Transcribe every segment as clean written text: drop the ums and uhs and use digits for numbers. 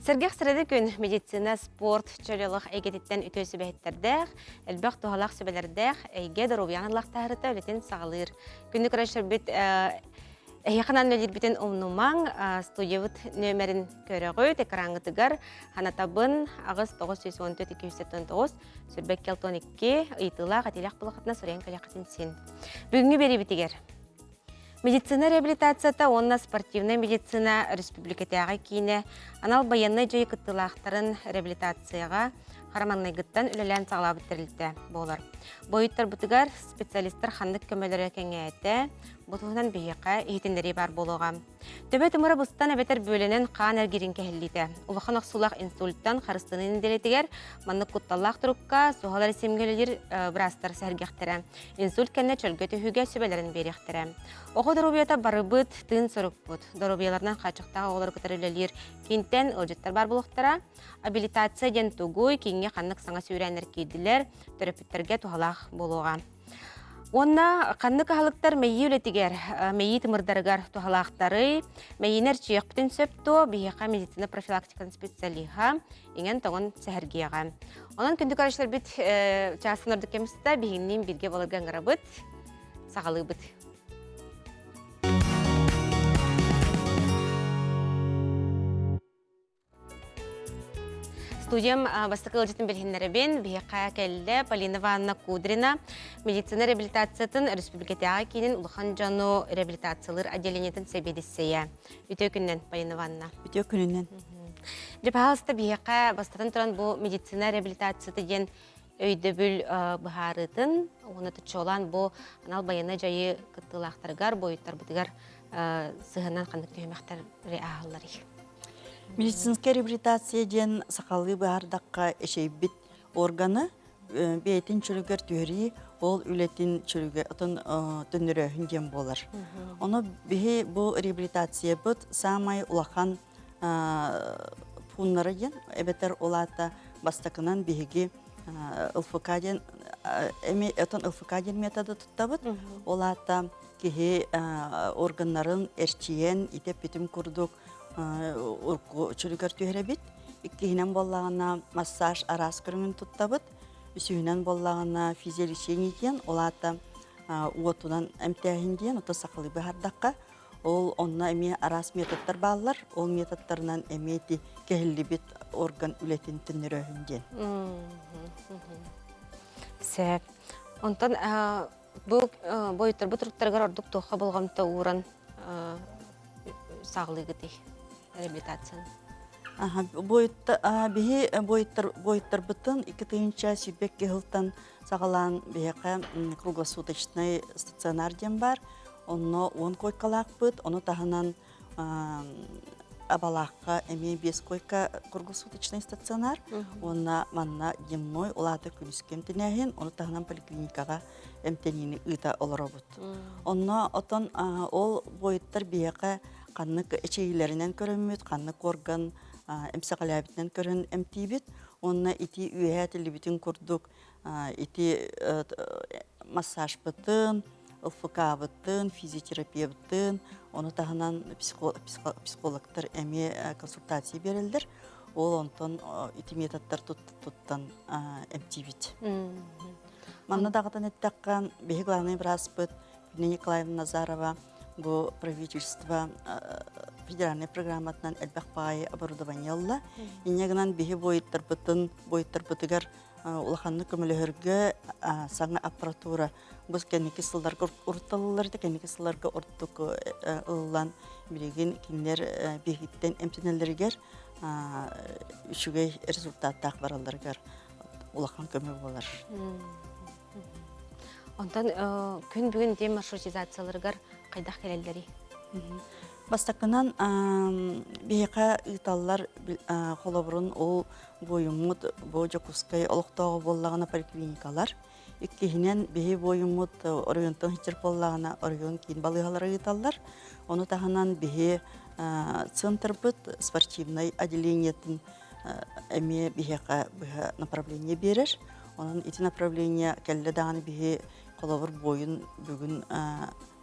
Сэргэх сырады күн медицина, спорт, чөл олох эйгэтиттэн үтүө сүбэһиттэрдээх, элбэх туһалаах сүбэлэрдээх эйгэ доруобуйаны ыллахтаһарыта үлэтин саҕалыыр. Күндү көрөөччүлэрбит эһиэхэ анаан үлэлиирбитин умнумаҥ, студиябыт нүөмэрин көрөҕүт, экраҥҥытыгар ханатабын 8 914 279 22 ыйытыылаах этиилээх булахытына суруйан кэлиэххитин син. Бүгүҥҥү биэриибитигэр Медицина реабилитацията уонна спортивнай медицина республикатааҕы киинэ анал байыаннай дьайыы кыттыылаахтарын реабилитацияҕа хара маҥнайгыттан үлэлээн саҕалаабыт тэрилтэ буолар. Буойуттарбытыгар специалистар ханнык көмөлөрө кэҥээтэ, бу туһунан биһиэхэ иһитиннэрии баар буолуоҕа. Төбө тымыра быстан эбэтэр бүөлэнэн хаан эргиирин кэһиллиитэ. Улахан охсуулаах инсульттан харыстаныы нэдиэлэтигэр маннык кутталлаах турукка суһал эрэсиимҥэ үлэлиир быраастар сэһэргэхтэрэ. Инсульт кэннэ чөлгө түһүүгэ сүбэлэрин биэриэхтэрэ. Оҕо доруобуйата барыбыт тыын сорукпут. Доруобуйаларынан хааччахтаах оҕолору кытары үлэлиир киинтэн ыалдьыттар баар буолуохтара. Абилитация диэн тугуй, кииҥҥэ ханнык саҥа сүүрээннэр киирдилэр, төрөппүттэргэ туһалаах буолуоҕа. Уонна ханнык аһылыктар мэйии үлэтигэр, мэйии тымырдарыгар туһалаахтарый, мэйиини эрчийиэхпитин сөп дуо, биһиэхэ медицина профилактикатын специалиһа иҥэн-тоҥон сэһэргиэҕэ. Онон күндү көрөөччүлэрбит чаасын ордук кэм сыта биһигинниин бииргэ буоларга ыҥырабыт, саҕалыыбыт. Студиям бастакы ыалдьытын билиһиннэрэбин. Биһиэхэ кэллэ Полина Ивановна Кудрина, медицина реабилитациятын республикатааҕы киинин улахан дьону реабилитациялыыр отделениетын сэбиэдиссэйэ. Үтүө күнүнэн, Полина Ивановна. Үтүө күнүнэн. Дьэ, пожалуйста, биһиэхэ бастатан туран бу медицина реабилитацията диэн өйдөбүл быһаарыытын уонна чуолаан бу анал байыаннай дьайыы кыттыылаахтарыгар, буойуттарбытыгар сыһыаннан ханнык түһүмэхтэри ааһалларый? Медицинскэй реабилитация диэн сахалыы быһаардахха эчэйбит органы бэйэтин чөлүгэр түһэрии, ол үлэтин чөлүгэр отон төннөрөөһүн диэн буолар. Ону биһи бу реабилитациябыт саамай улахан пууннара диэн, эбэтэр ол аата бастакынан биһиги ЛФК диэн эми отон ЛФК диэн методы туттабыт. Ол аата киһи органнарын эрчийэн итэ-питим курдук чөлүгэр түһэрэбит. Иккиһинэн буоллаҕына массаж араас көрүҥүн туттабыт. Үсүһүнэн буоллаҕына физиолечение диэн, ол аата уотунан эмтээһин диэн, ото сахалыы быһаардахха, ол онно эмиэ араас методтар бааллар. Ол методтарынан эмиэ ити кэһиллибит орган үлэтин төннөрөөһүн диэн. Сөп. Онтон Бу буойуттарбыт туруктарыгар ордук туохха болҕомто ууран саҕалыыгытый реабилитацияны? Биһи буойуттарбытын 2022 сылтан саҕалаан биһиэхэ круглосуточный стационар диэн баар. Онно 10 койкалаахпыт, ону таһынан Абалаахха эмиэ биэс койка круглосуточный стационар уонна манна дневной улаата күнүскү эмтэнээһин, ону таһынан поликлиникаҕа эмтэниини ыыта олоробут. Онно отон ол буойуттар биһиэхэ ханнык эчэйиилэринэн көрөммүт, ханнык орган эмсэҕэлээбитинэн көрөн эмтиибит уонна ити үөһээ этиллибитин курдук ити массажпытын, ЛФК-бытын, физиотерапевтын, ону таһынан психологтар эмиэ консультация биэрэллэр. Ол онтон ити методтар туттан эмтиибит. Манна даҕатан эттэххэ, биһи главный бырааспыт Нина Николаевна Назарова бу правительство федеральнай программатынан элбэх баайы оборудование ылла. Инньэ гынан биһи буойуттарбытын, буойуттарбытыгар улаханнык көмөлөһөргө саҥа аппаратура бу кэнники сылларга урутталыллар да кэнники сылларга ордук ылыллан билигин кинилэр биһигиттэн эмтэнэллэригэр үчүгэй результаттаах баралларыгар улахан көмө буолар. Онтон күн бүгүн дем маршрутизацияларыгар хайдах кэлэллэрий? Бастакынан биһиэхэ ыыталлар холобурун ол буойуммут бу Дьокуускай олохтооҕо буоллаҕына поликлиникалар. Иккиһинэн биһи буойуммут оройуонтан сылдьар буоллаҕына оройуон киин балыыһалара ыыталлар. Ону таһынан биһи центрбыт спортивнай отделениетын эмиэ биһиэхэ быһа направление биэрэр. Онон ити направление кэллэ даҕаны биһи холобур буойун бүгүн.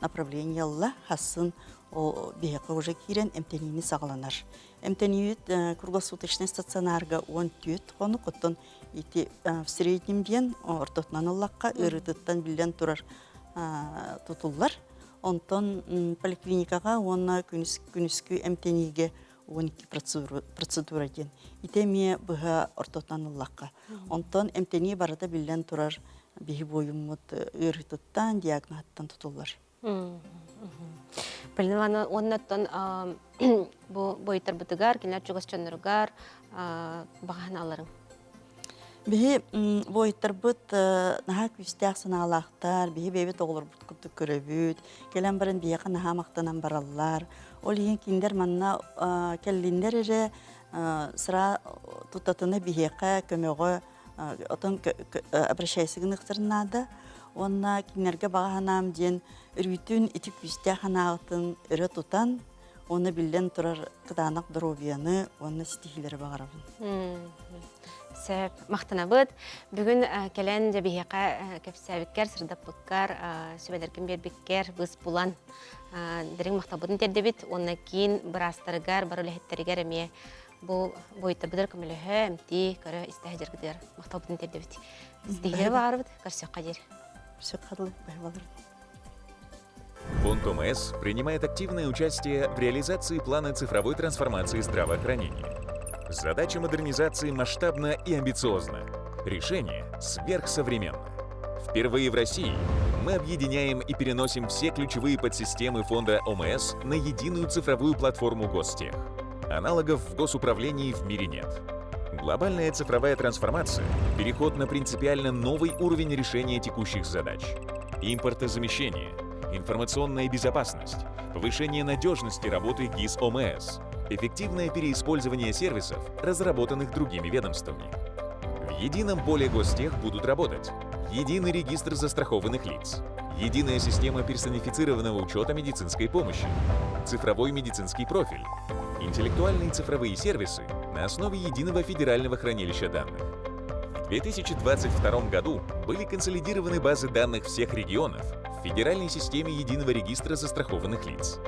направление ылла, хассын биһиэхэ уже киирэн эмтэниини саҕаланар. Эмтэниибит круглосуточнай стационарга 14 хонук, оттон ити в среднем диэн ортотунан ыллахха ыарыытыттан биллэн турар тутуллар. Онтон поликлиникаҕа уонна күнүскү эмтэниигэ 12 процедура диэн. Ити эмиэ быһа ортотунан ыллахха. Онтон эмтэнии барыта биллэн турар биһи буойуммут ыарыытыттан, диагноһыттан тутуллар. Полина Ивановна, уоннаттан бу буойуттарбытыгар, кинилэр чугас дьонноругар баҕаһын аларыҥ. Биһи буойуттарбыт наһаа күүстээх санаалаахтар, биһи бэйэбит оҕолорбут курдук көрөбүт, кэлэн баран биһиэхэ наһаа махтанан бараллар. Ол иһин кинилэр манна кэллиннэр эрэ сыра тутатына биһиэхэ көмөҕө отон обращайся гыныахтарын наада. Уонна кинилэргэ баҕа санаам диэн өрүүтүн ити күүстээх санааҕытын өрө тутан, уонна биллэн турар кытаанах доруобуйаны уонна ситиһиилэри баҕарабын. Сөп, махтанабыт. Бүгүн кэлэн дьэ биһиэхэ кэпсээбиккэр, сырдаппыккар, сүбэлэргин биэрбиккэр быыс булан дириҥ махталбытын тиэрдэбит уонна киин быраастарыгар, бары үлэһиттэригэр эмиэ бу буойуттарбытыгар көмөлөһө, эмтии, көрө, истэ сылдьаргытыгар махталбытын тиэрдэбит. Ситиһиилэри баҕарабыт, көрсүөххэ диэри. Көрсүөххэ дылы, баһылалар. Фонд ОМС принимает активное участие в реализации плана цифровой трансформации здравоохранения. Задача модернизации масштабна и амбициозна. Решение сверхсовременно. Впервые в России мы объединяем и переносим все ключевые подсистемы фонда ОМС на единую цифровую платформу Гостех. Аналогов в госуправлении в мире нет. Глобальная цифровая трансформация – переход на принципиально новый уровень решения текущих задач. Импортозамещение, информационная безопасность, повышение надежности работы ГИС ОМС, эффективное переиспользование сервисов, разработанных другими ведомствами. В едином поле Гостех будут работать единый регистр застрахованных лиц, единая система персонифицированного учета медицинской помощи, цифровой медицинский профиль, интеллектуальные цифровые сервисы на основе единого федерального хранилища данных. В 2022 году были консолидированы базы данных всех регионов в федеральной системе единого регистра застрахованных лиц.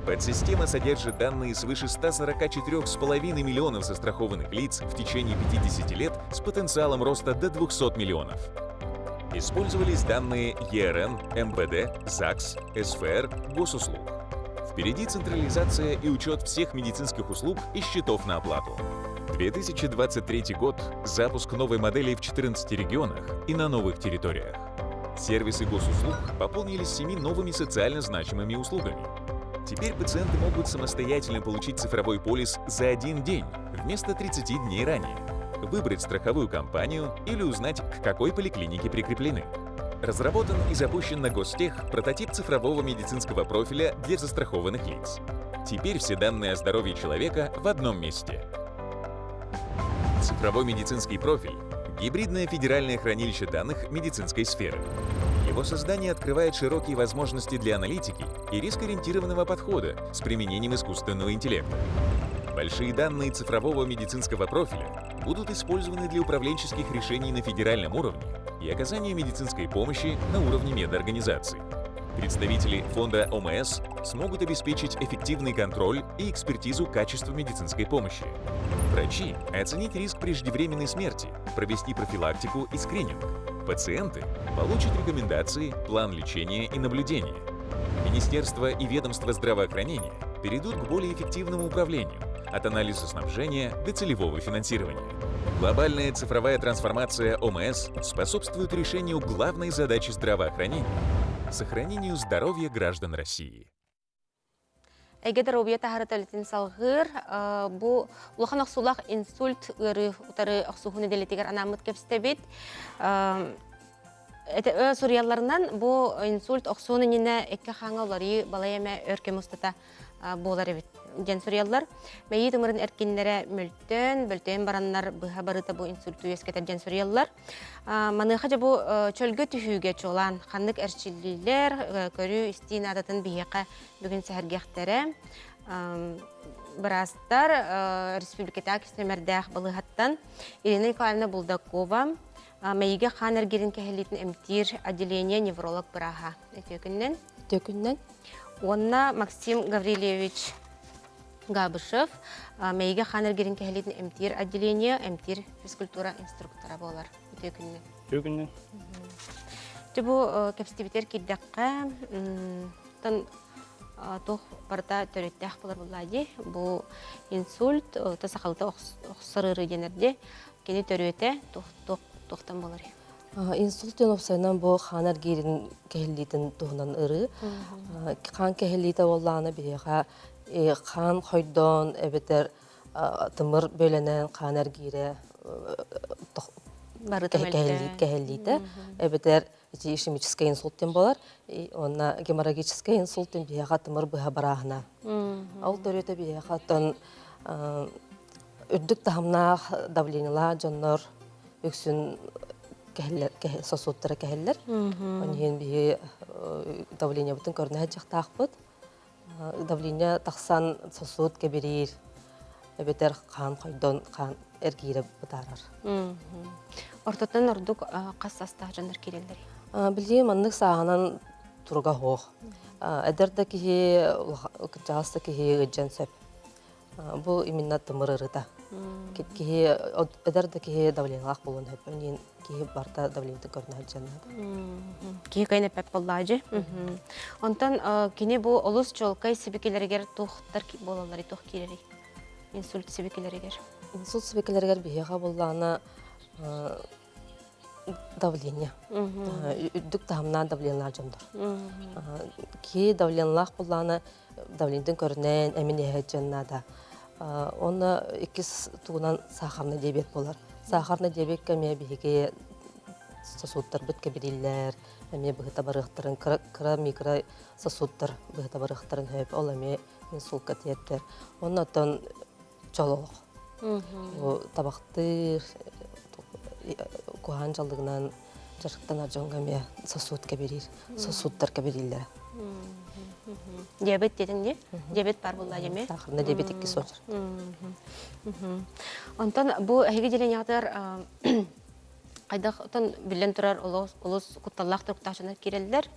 Подсистема содержит данные свыше 144,5 миллионов застрахованных лиц в течение 50 лет с потенциалом роста до 200 миллионов. Использовались данные ЕРН, МВД, ЗАГС, СФР, госуслуг. Впереди централизация и учет всех медицинских услуг и счетов на оплату. 2023 год – запуск новой модели в 14 регионах и на новых территориях. Сервисы госуслуг пополнились семи новыми социально значимыми услугами. Теперь пациенты могут самостоятельно получить цифровой полис за один день вместо 30 дней ранее, выбрать страховую компанию или узнать, к какой поликлинике прикреплены. Разработан и запущен на Гостех прототип цифрового медицинского профиля для застрахованных лиц. Теперь все данные о здоровье человека в одном месте. Цифровой медицинский профиль – гибридное федеральное хранилище данных медицинской сферы. Его создание открывает широкие возможности для аналитики и рискоориентированного подхода с применением искусственного интеллекта. Большие данные цифрового медицинского профиля будут использованы для управленческих решений на федеральном уровне и оказания медицинской помощи на уровне медорганизаций. Представители фонда ОМС смогут обеспечить эффективный контроль и экспертизу качества медицинской помощи. Врачи – оценить риск преждевременной смерти, провести профилактику и скрининг. Пациенты получат рекомендации, план лечения и наблюдения. Министерство и ведомства здравоохранения перейдут к более эффективному управлению, от анализа снабжения до целевого финансирования. Глобальная цифровая трансформация ОМС способствует решению главной задачи здравоохранения – сохранению здоровья граждан России. Эйгэ доруобуйа таһарыта үлэтин салҕыыр. Бу улахан охсуулаах инсульт ыарыы утары охсуһуу нэдиэлэтигэр анааммыт кэпсэтэбит. Суруйалларынан бу инсульт охсуон иннинэ икки хаҥа уларыйыы балай эмэ өр кэм устата буолар эбит диэн суруйаллар. Мэйии тымырын эркиннэрэ мөлтөөн, бөлтөйөн бараннар быһа барыта бу инсульту үөскэтэр диэн суруйаллар. Маныаха дьэ бу чөлгө түһүүгэ чуолаан ханнык эрчиллиилэр, көрүү-истии наадатын биһиэхэ бүгүн сэһэргиэхтэрэ. Быраастар республикатааҕы кистэмэрдээх балыыһаттан Ирина Николаевна Булдакова, Мэйигэ хаан эргирин кэһэлиитин эмтиир отделение невролог бырааһа. Үтүө күнүнэн. Үтүө күнүнэн. Уонна Максим Гаврильевич Габышев Мэйигэ хаан эргирин кэһэлиитин эмтиир отделение эмтиир физкультура инструктора буолар. Үтүө күнүнэн. Үтүө күнүнэн. Дьэ бу кэпсэтибитэр киирдэххэ, тон туох барыта төрүттээх буолар буоллаа дии. Бу инсульт, то сахалыта охсор ыарыы диэнэр дии. Кини төрүөтэ туохтан буолар? Инсульт диэн уопсайынан бу хаан эргиирин кэһиллиитин туһунан ырыы. Хаан кэһиллиитэ буоллаҕына биһиэхэ хаан хойдоон эбэтэр тымыр бөлөнөн хаан эргиирэ кэһиллиитэ эбэтэр ити ишемический инсульт диэн буолар. Уонна геморрагический инсульт диэн биһиэхэ тымыр быһа барааһына. Ол төрүөтэ биһиэхэ оттон үрдүк таһымнаах давлениелаах дьоннор үксүн кэһиллэр, сосудтара кэһиллэр. Ол иһин биһи давлениебытын көрүнэ сылдьыахтаахпыт. Давление тахсан сосуд кэбириир, эбэтэр хаан хойдон хаан эргиирэ бытаарар. Ортотунан ордук хас састаах дьоннор киирэллэрий? Билигин маннык сааһынан туруга суох. Эдэр да киһи, кырдьаҕас да киһи ыалдьан сөп. Бу именно тымыр ырыта. Киһи эдэр да киһи давлениелаах буолуон сөп. Онин киһи барыта давлениетын көрүнэ сылдьан наада. Киһи кыайан эппэт буоллаадьы. Онтон кини бу олус чуолкай сибикилэригэр туохтар буолалларый, туох киирэрий? Инсульт сибикилэригэр. Инсульт сибикилэригэр биһиэхэ буоллаҕына давление. Үрдүк таһымнаах давлениелаах дьоннор. Киһи давлениелаах буоллаҕына давлениетын көрүнэн эмин иһэ дьон наада. Уонна иккис тугунан сахарный диабет буолар. Сахарный диабекка эмиэ биһиги сосудтарбыт кэбирииллэр, эмиэ быһыта барыахтарын, кыра микро сосудтар быһыта барыахтарын сөп. Ол эмиэ инсулка тиэрдэр. Уонна оттон чолоох. Бу табахтыыр, куһаан дьаллыгынан дьарыктанар дьоҥҥо эмиэ сосуд кэбириир, сосудтар кэбирииллэрэ. Диабет диэтиҥ дии? Диабет баар буолла дьэми? Сахарный диабет иккис очерт. Онтон бу эһиги делениятыгар хайдах отон биллэн турар олус олус кутталлаах туруктаах дьоннор киирэллэр.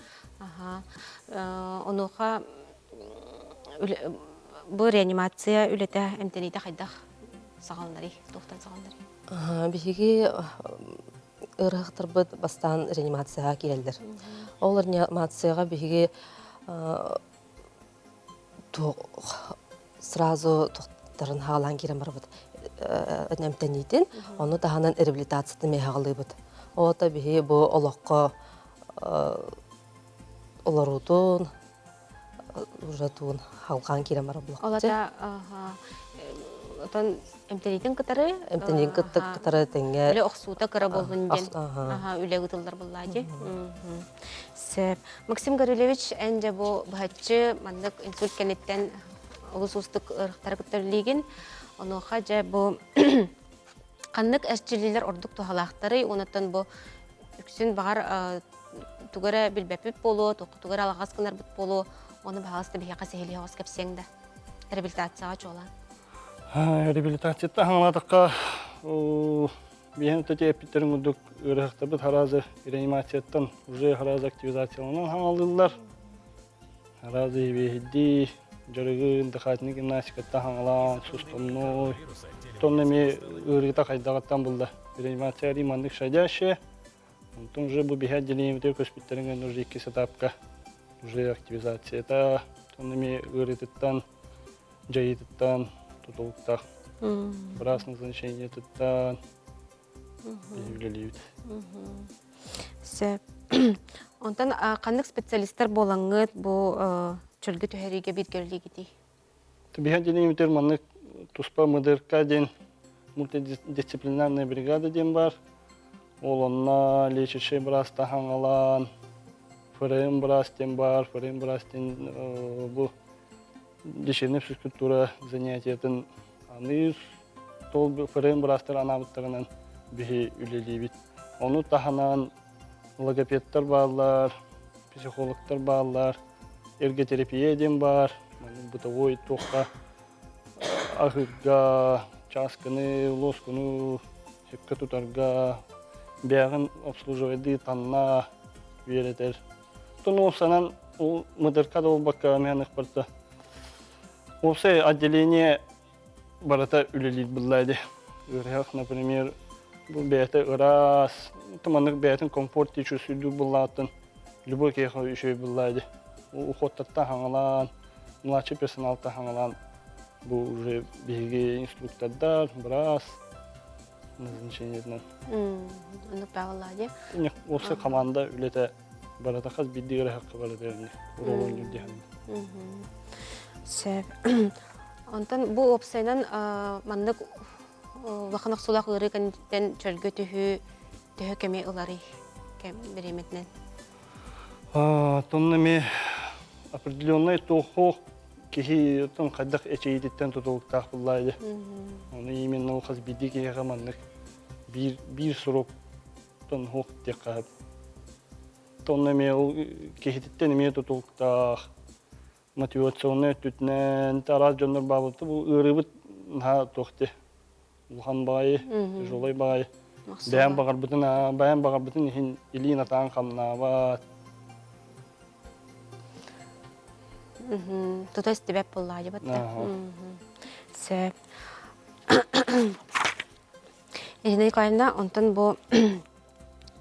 Онуоха бу реанимация үлэтэ эмтэниитэ хайдах саҕаланарый, туохтан саҕаланарый? Биһиги ыарыһахтарбыт бастаан реанимацияҕа киирэллэр. Ол реанимацияҕа биһиги сразу тохтарын хаалаан киирэн барабыт эмтэниитин, ону таһынан реабилитациятын эмиэ хаҕалыыбыт. Ота биһи бу олоххо олоруутун, уже туун халҕаан киирэн барар буолуохча. Олата отон эмтэниитин кытары эмтэниин кытта кытары тэҥҥэ үлэ охсуута кыра буоллун диэн үлэ ыытыллар буоллаа дии. Сөп. Максим Гаврильевич, эн дьэ бу быһаччы маннык инсульт кэнниттэн олус уустук ыарахтары кытта үлэлиигин. Онуоха дьэ бу ханнык эрчиллиилэр ордук туһалаахтарый? Онуттан бу үксүн баҕар тугу эрэ билбэппит буолуо, тугу эрэ алҕас гынарбыт буолуо, ону баҕаласта биһиэхэ сиһилии оҕус кэпсиэҥ да. Реабилитацияҕа чуолаан. Реабилитацияттан хаҥалаатахха, биһиэн төтө эппиттерин курдук ыарыһахтарбыт харазы реанимацияттан уже харазы активизацияланан хаҥалыыллар. Харазы биһидди дьарыгын дыхательный гимнастикаттан хаҥалаан сустомной тонна эмиэ ыарыыта хайдаҕыттан булла. Реанимация маннык шадящая. Онтон уже бу биһи отделениебытыгар көспүттэрин кэннэ уже иккис этапка уже активизацията, онно эмиэ ыарыытыттан, дьайыытыттан тутулуктаах. Быраас назначениетыттан үлэлиибит. Сөп. Онтон ханнык специалистар буолаҥҥыт бу чөлгө түһэриигэ бииргэ үлэлиигитий? Биһи отделениебитигэр маннык туспа МДРК диэн мультидисциплинарная бригада диэн баар. Ол онно лечащий быраас хаҥалаан, ФРМ быраас диэн баар, ФРМ быраас диэн бу лечебная физкультура занятиетын аныыр тол ФРМ быраастар анаабыттарынан биһи үлэлиибит. Ону таһынан логопедтар бааллар, психологтар бааллар, эрготерапия диэн баар, бытовой туохха аһыырга, чааскыны, лоскуну сөпкө тутарга, Бэйэҕин обслуживайдыы танна үөрэтэр. Тон уопсанан ол мыдырка да буолбакка эмиэ барыта уопсай отделение барыта үлэлиир булла ди. Ыарыһах, например, бу бэйэтэ ыраас, туманнык бэйэтин комфорт дии сүрдүүр буллааттан любой киһиэхэ үчүгэй булла ди. Уходтаттан хаҥалаан, младший персоналтан хаҥалаан бу уже биһиги инструктордар, быраас назначениетынан. Оннук баҕалаа дии. Уопсай команда үлэтэ барыта хас биирдии ыарыһахха барыта оруолун үрдүһэн. Сөп. Онтон бу уопсайынан маннык улахан охсуулаах ыарыы кэнниттэн чөлгө түһүү төһө кэми ыларый кэм бириэмэтинэн? Тонна эми определенный туохуох киһи тон хайдах эчэйиититтэн тутулуктаах буллаа Оны именно ол хас биирдии киһиэхэ маннык биир биир сурук тон хуох диэххэ Тонна эмиэ ол киһититтэн эмиэ тутулуктаах мотивационнай өттүтүнэн араас дьоннор баабыта бу ыарыыбыт наһаа туох дии улахан баҕайы тяжелай баҕайы бэйэм баҕарбытын бэйэм баҕарбытын иһин илиин атаан хамнаабат Тута истибэт буоллаҕа дьыбатта. Сөп. Ирина Николаевна, онтон бу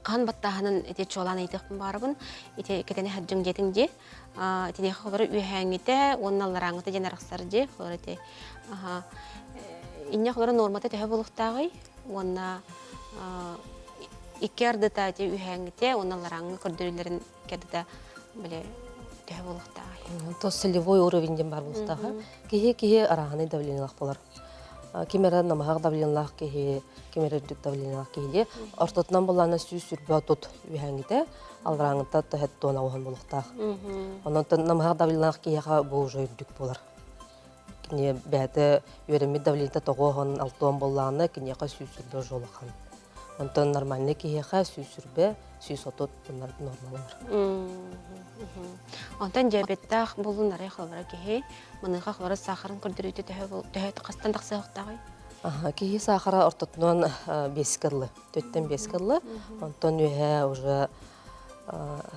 хаһан баттааһынын ити чуолаан ыйытыахпын баарабын. Ити кэтэни хаддьыҥ диэтиҥ дии. Итиниэхэ холору үөһээҥҥитэ уонна алларааҥҥыта диэн арахсар дии. Холору ити инньэ холору нуормата төһө буолуохтааҕый? Уонна икки ардыта ити үөһээҥҥитэ уонна алларааҥҥы көрдөрүүлэрин икки били төһө буолуохтааҕый? То солевой уровень диэн баар буолуохтааҕа. Киһи киһи арааһынай давлениелаах буолар. Ким эрэ намыһах давлениелаах киһи, ким эрэ үрдүк давлениелаах киһи дии. Ортотунан буллаана 130 үһээҥҥитэ, алларааҥҥыта төһөт туона уһун буолуохтаах. Онон намыһах давлениелаах киһиэхэ бу уже үрдүк буолар. Кини бэйэтэ үөрэммит давлениета тоҕуоһун алтуон буоллаҕына, киниэхэ 120 уже улахан. Онтон нормальный киһиэхэ 120, 130 нормалар. Онтон диабеттаах буолун арай холобура киһи маныаха холобура саахарын көрдөрүүтэ төһө төһө хастан тахсыахтааҕый? Киһи саахара ортотунан биэскэ ыллы, төттөн биэскэ ыллы. Онтон үөһэ уже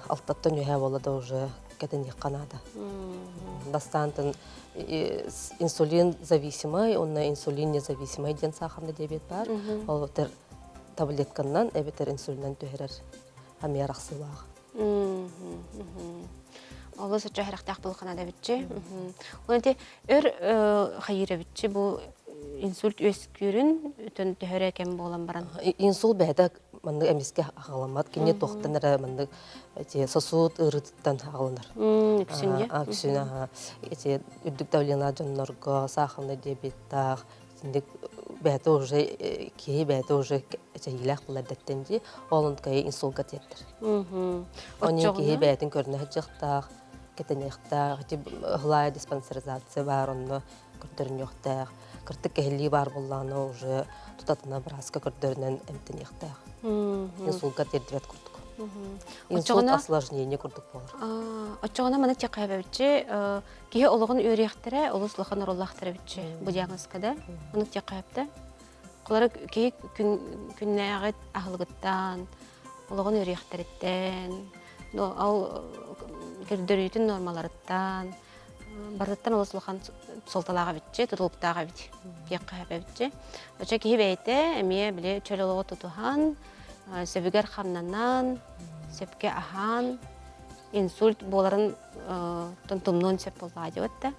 алтаттан үөһэ буолла да уже кэтэниэххэ наада. Бастаантан инсулин зависимый, уонна инсулин независимый диэн саахарный диабет баар. Ол таблетканнан эбэтэр инсулинан түһэрэр амиар ахсыылаах. Олус оччо харахтаах булхана да битчи. Ол ити өр хайыыр эбитчи бу инсульт үөскүүрүн өтөн төһөрө кэм буолан баран. Инсульт бэйэтэ маннык эмискэ аҕаламмат. Кини туохтан эрэ маннык эти сосуд ыарыытыттан аҕаланар. Үксүн дьэ. Үксүн аха. Эти үрдүк давлениелаах дьоннорго саахалный диабеттаах итинник бэйэтэ уже киһи бэйэтэ уже эчэйиилээх буолар дэттэн дии. Ол онтукайы инсулга тиэрдэр. Онон киһи бэйэтин көрүнэ сылдьыахтаах, кэтэниэхтээх, ити ыһылаайа диспансеризация баар онно көрдөрүнүөхтээх. Кыртык кэһиллии баар буоллаҕына уже тутатына бырааска көрдөрүнэн эмтэниэхтээх. Инсулга тиэрдибэт курдук. Инсульт осложнение курдук буолар. Оччоҕуна маны тиэххээбэбиччи киһи олоҕун үөрүйэхтэрэ олус улахан оруоллаахтар эбитчи бу диагнозка да ону тиэххээбтэ. Холора киһи күннээҕи аһылыгыттан, олоҕун үөрүйэхтэриттэн, ол көрдөрүүтүн нуормаларыттан барытыттан олус улахан суолталаах эбитчи, тутулуктаах эбит диэххэ сөп эбитчи. Оччо киһи бэйэтэ эмиэ били чөл олоҕу тутуһан, сөбүгэр хамнанан, сөпкө аһаан, инсульт буоларын тумнуон сөп буоллаҕа диэбит да.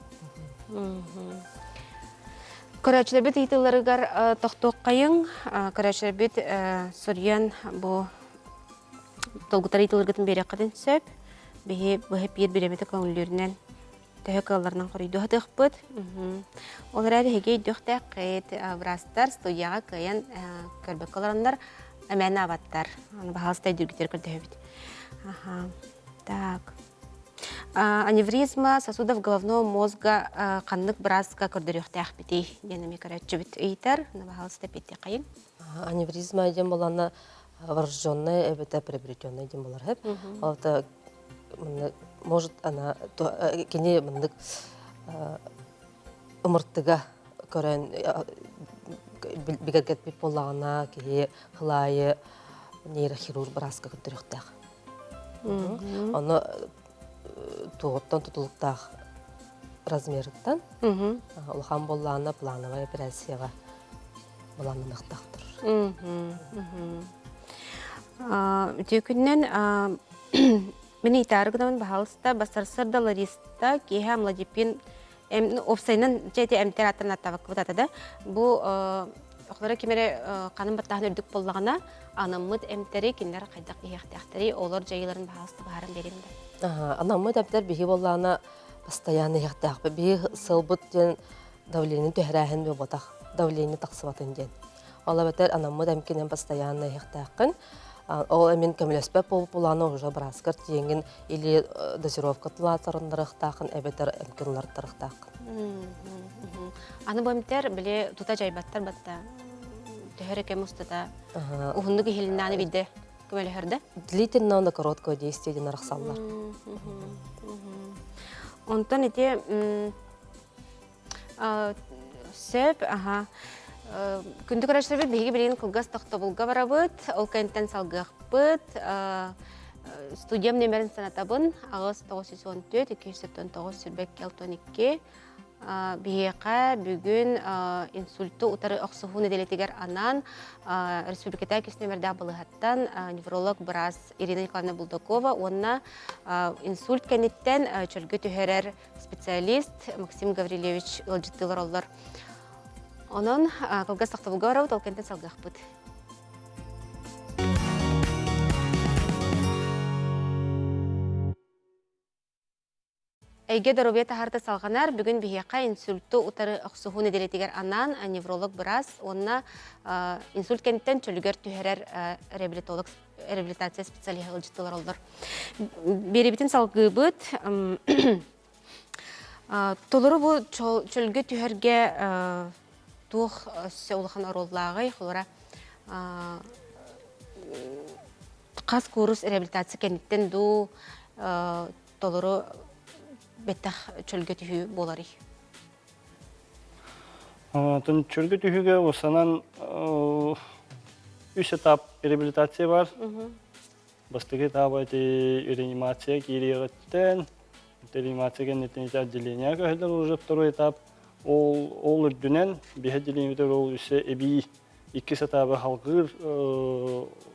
Көрөөччүлэрбит ыйытыыларыгар тохтуоххайыҥ. Көрөөччүлэрбит суруйан бу долгутар ыйытыыларгытын биэриэххитин сөп. Биһи быһа биир бириэмэтэ көҥүллүүрүнэн төһө кыалларынан хоруйдуохтаахпыт. Ол эрээри эһиги өйдүөхтээххит, быраастар студияҕа кыайан көрбөккө олороннор эмээн аабаттар. Аны баһаалыста өйдүүргүтүгэр көрдөһөбүт. Так. Аневризма сосудов головного мозга ханнык бырааска көрдөрүөхтээхпитий диэн эмиэ көрөөччүбүт ыйытар. Баһаалыста эппиэттиэххэйиҥ. Аневризма диэн буоллаҕына врожденная эбэтэр приобретенная диэн буолар сөп. Ол может она кини маннык ымыртыга көрөн бигэргэппит буоллаҕына киһи хылаайы. нейрохирург бырааска көрдөрүөхтээх. Ону туоҕуттан тутулуктаах размерыттан улахан буоллаҕына плановай операцияҕа былааннаныахтаахтар. Үтүө күнүнэн мин ыйытаары гынабын баһаалыста бассарсарда Лариста киэһэ амлодипин уопсайынан дьэ ити эмтэр аттан аттабаккыбыт ата да бу охлоро ким эрэ ханын баттааһын үрдүк буоллаҕына анаммыт эмтэри кинилэр хайдах иһиэхтээхтэрий олор дьайыыларын баһаалыста баһааран биэрим да анаммыт эмтэр биһи буоллаҕына постоянно иһиэхтээхпит биһи сылбыт диэн давление түһэрээһин буолбатах давление тахсыбатын диэн ол эбэтэр анаммыт эмкинэн постоянно иһиэхтээххин ол эмин көмөлөспөт буоллаҕына уже бырааскар тиийэҥҥин или дозировка тулаатарыннарыахтааххын эбэтэр эмкин уларыттарыахтааххын аны бу эмтэр били тута дьайбаттар батта төһө эрэ кэм устата уһуннук иһилиннэҕинэ биирдэ көмөлөһөр да длительно на короткое действие диэн арахсаллар онтон ити Сөп, аха. Күндү көрөөччүлэрбит, биһиги билигин кылгас тохтобулга барабыт, ол кэнниттэн салгыахпыт. Студиям нөмерин санатабын, 8 914 279 22 Биһиэхэ бүгүн инсульту утары охсуһуу нэдиэлэтигэр анаан республикатааҕы үс нөмердээх балыыһаттан невролог быраас Ирина Николаевна Булдакова уонна инсульт кэнниттэн чөлгө түһэрэр специалист Максим Гаврильевич ыалдьыттыы олороллор. Онон кылгас тохтобулга барабыт, ол кэнтэн салгыахпыт. Эйгэ доруобуйа таһаарта салҕанар. Бүгүн биһиэхэ инсульту утары охсуһуу нэдиэлэтигэр анаан невролог быраас уонна инсульт кэнниттэн чөлүгэр түһэрэр реабилитолог реабилитация специалиһа ыалдьыттылар оллор. Биэрибитин салгыыбыт. Толору бу чөлгө түһэргэ туох өссө улахан оруоллааҕый? Холобура, хас курс реабилитация кэнниттэн дуу толору бэттэх чөлгө түһүү буоларый? Оттон чөлгө түһүүгэ осанан үс этап реабилитация бар. Бастакы этаба ити реанимация киириэҕиттэн, реанимация кэнниттэн ити отделение көһөллөр уже второй этап. Ол ол үрдүнэн биһи отделениебитигэр ол үсэ эбии иккис этабы халгыыр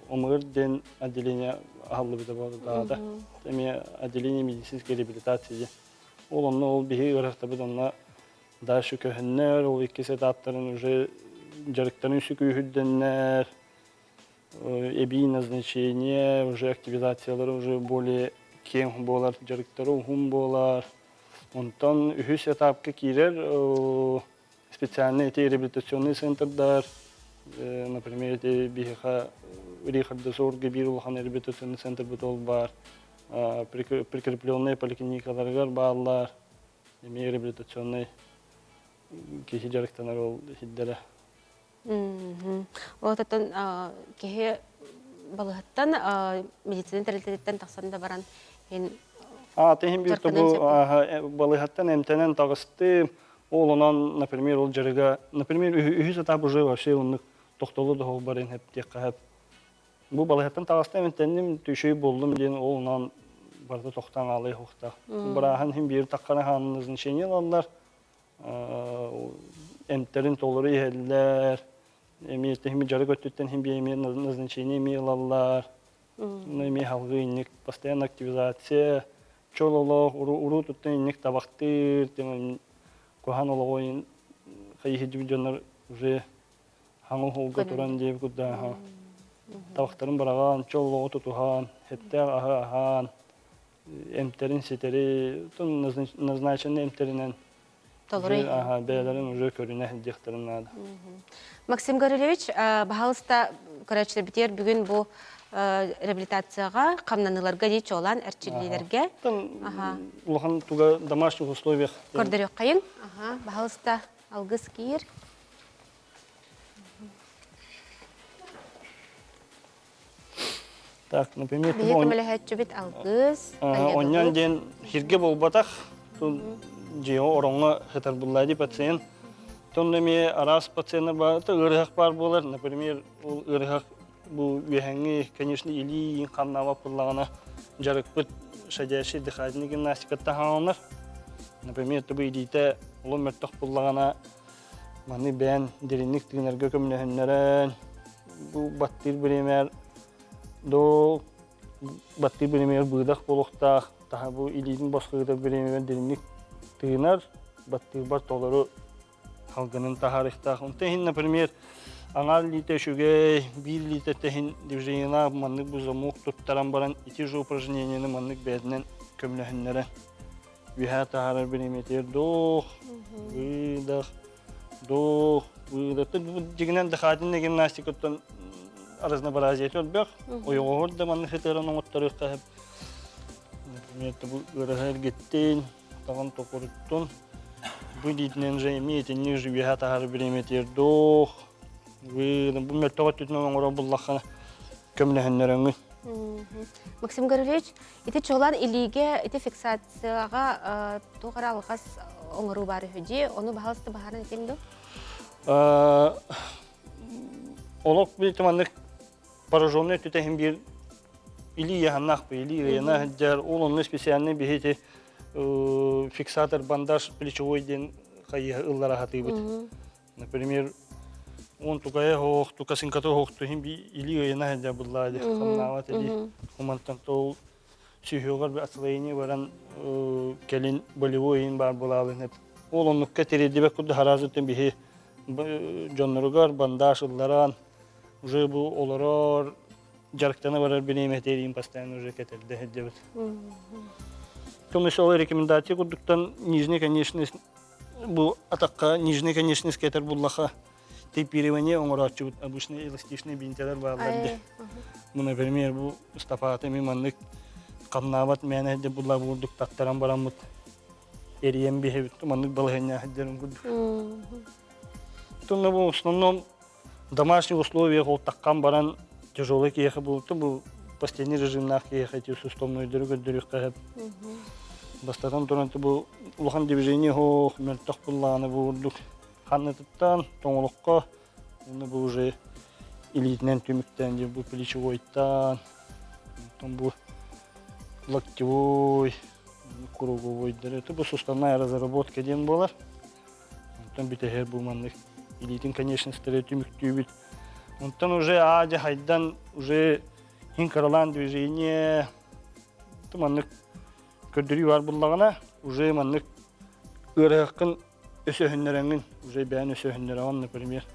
омугар диэн отделение аһыллыбыта буолла. Эмиэ отделение медицинской реабилитации. Ол онно ол биһи ыарахтабыт онно дальше көһөннөр, ол иккис этаптарын уже дьарыктарын сүкүүһүрдэннэр, эбии назначение, уже активизациялары уже более киэҥ буолар, дьарыктары уһун буолар. Онтон үһүс этапка киирэр специальный эти реабилитационный центрдар, например, эти биһиэхэ Рихардосорга биир улахан реабилитационный центр ол баар, прикрепленные поликлиникаларыгар бааллар, эмиэ реабилитационный киһи дьарыктанар ол сирдэрэ. Вот оттон киһи балыһыттан медицина тэрилтэтиттэн тахсан да баран ин Тиһин биир бу балыһаттан эмтэнэн таҕыстым. Ол онон, например, ол дьарыга, например, үһүс этап уже вообще оннук тохтолу да барын хеп хеп. Бу балыһаттан таҕыстым, эмтэнним, түшүй болдум диэн ол онон барыта тохтан аалай хуохтаах. Бырааһын хин биир таххана хаан назначение алаллар. Эмтерин толору иһэллэр. Эмиэ тиһими дьарык өттүттэн хин биир эмиэ назначение эмиэ ылаллар. Эмиэ халгыы инник постоянно активизация, чол олох, уруу туттан инник табахтыыр, куһаан олоҕу хайыһы дьоннор уже хаҥыл холго туран диэбит курдааха табахтарын быраҕан, чол олоҕу тутуһан, эттээх аһы аһаан, эмтэрин ситэри, назначенный эмтэринэн Толору. Бэйэлэрин уже көрүнэ сылдьыахтарын наада. Максим Гаврильевич, баһалыста көрөөччүлэрбитигэр бүгүн бу реабилитацияҕа хамнаныыларга дии чуолаан эрчиллиилэргэ улахан туга домашних условиях көрдөрүөххэйин. Баһалыста алгыс киир. Так, например, Биһи көмөлөһөөччүбүт алгыс. Онньон диэн сиргэ буолбатах, дьиэҕэ ороҥҥо сытар булла дии пациент. Тон эмиэ араас пациенттар бар, ыарыһах баар буолар. Например, ол ыарыһах Бу үөһэҥҥи, конечно, илии хамнаабат буоллаҕына, дьарыкпыт щадящий дыхательный гимнастикаттан хааланар. Например, бу илиитэ улам мөлтөх буоллаҕына, маны бэйэн дириҥник тыынарга көмөлөһүннэрэн, бу баттыыр бириэмэр до баттыыр бириэмэр быыдах буолуохтаах, таһа бу илиитин босхойутар бириэмэбэр дириҥник тыынар, баттыырбар толору халгынын таһаарыахтаах. Онтон иһин, например, аҥаар илиитэ үчүгэй, биир илиитэ тэһин движениелаах маннык бу замок туттаран баран ити же упражнениены маннык бэйэтинэн көмөлөһүннэрэн үөһээ таһаарар бириэмэтигэр дух, выдох, дух, выдох. Дьиҥинэн дыхательная гимнастикаттан разнообразие элбэх. Ойоҕоһор да маннык сытыаран оҥотторуохха сөп. Например, бу ыараһа эргиттин, атаҕын токуруттун. Бу илиитинэн же эмиэ итинник же үөһэ таһаар бириэмэтигэр дуох, выдох. Бу мөлтөх өттүтүнэн оҥорор буллаххына көмөлөһөннөрөҥүн. Максим Гаврильевич, ити чолан илиигэ ити фиксацияҕа туох эрэ алҕас оҥоруу баар үһү дии, ону баһалыста баһааран этиҥ дуу? Олох били маннык пораженный өттүтэ биир илии ыйаһаннаах илии ыйана сылдьар, ол онно специальный биһи ити фиксатор бандаж плечевой диэн хайыһа ыллара сатыыбыт. Например, он тукая хоох, тукасынката хоох туһин би или ыйына сылдьар буллаа дии хамнаабат или умантан тол сүһүөҕэр отслоение баран кэлин болевой ыйын баар булаалын ол оннукка тириэрдибэт курдук хараазыттан биһи дьонноругар бандаж ылларан уже бу олорор дьарыктана барар бириэмэтиэрин постоянно уже кэтэрдэ сылдьабыт. Том ол рекомендация курдуктан нижний конечность бу атахха нижний конечность кэтэр буллаха тейпирование оҥорооччубут обычный эластичный бинтэлэр бааллар ди. Бу, например, бу стопаты ми маннык хамнаабат мээнэ сылдьар булла бурдук таттаран бараммыт эрийэн биһэбит маннык балаһыанньа сылдьарын курдук. Тунна бу в основном домашних условиях ол таххан баран тяжелый киһиэхэ буолта бу постельный режимнаах киһиэхэ ити суставнойдору көрдөрүөххэ сөп. Бастатан туран бу улахан движение суох, мөлтөх буллаҕына бу курдук ханнытыттан тоҥолоххо уонна бу уже илиитинэн түмүктээн дьэ бу плечевойтан, онтон бу локтевой, круговойдары это бу суставная разработка диэн буолар. Онтон бүтэһэр бу маннык илиитин конечностары түмүктүүбүт. Онтон уже аа хайдан уже хин кыралаан движение маннык көрдөрүү бар буллаҕына уже маннык ыарыһаххын өсөһүннэрэҥҥин уже бэйэн өсөһүннэрэҕин например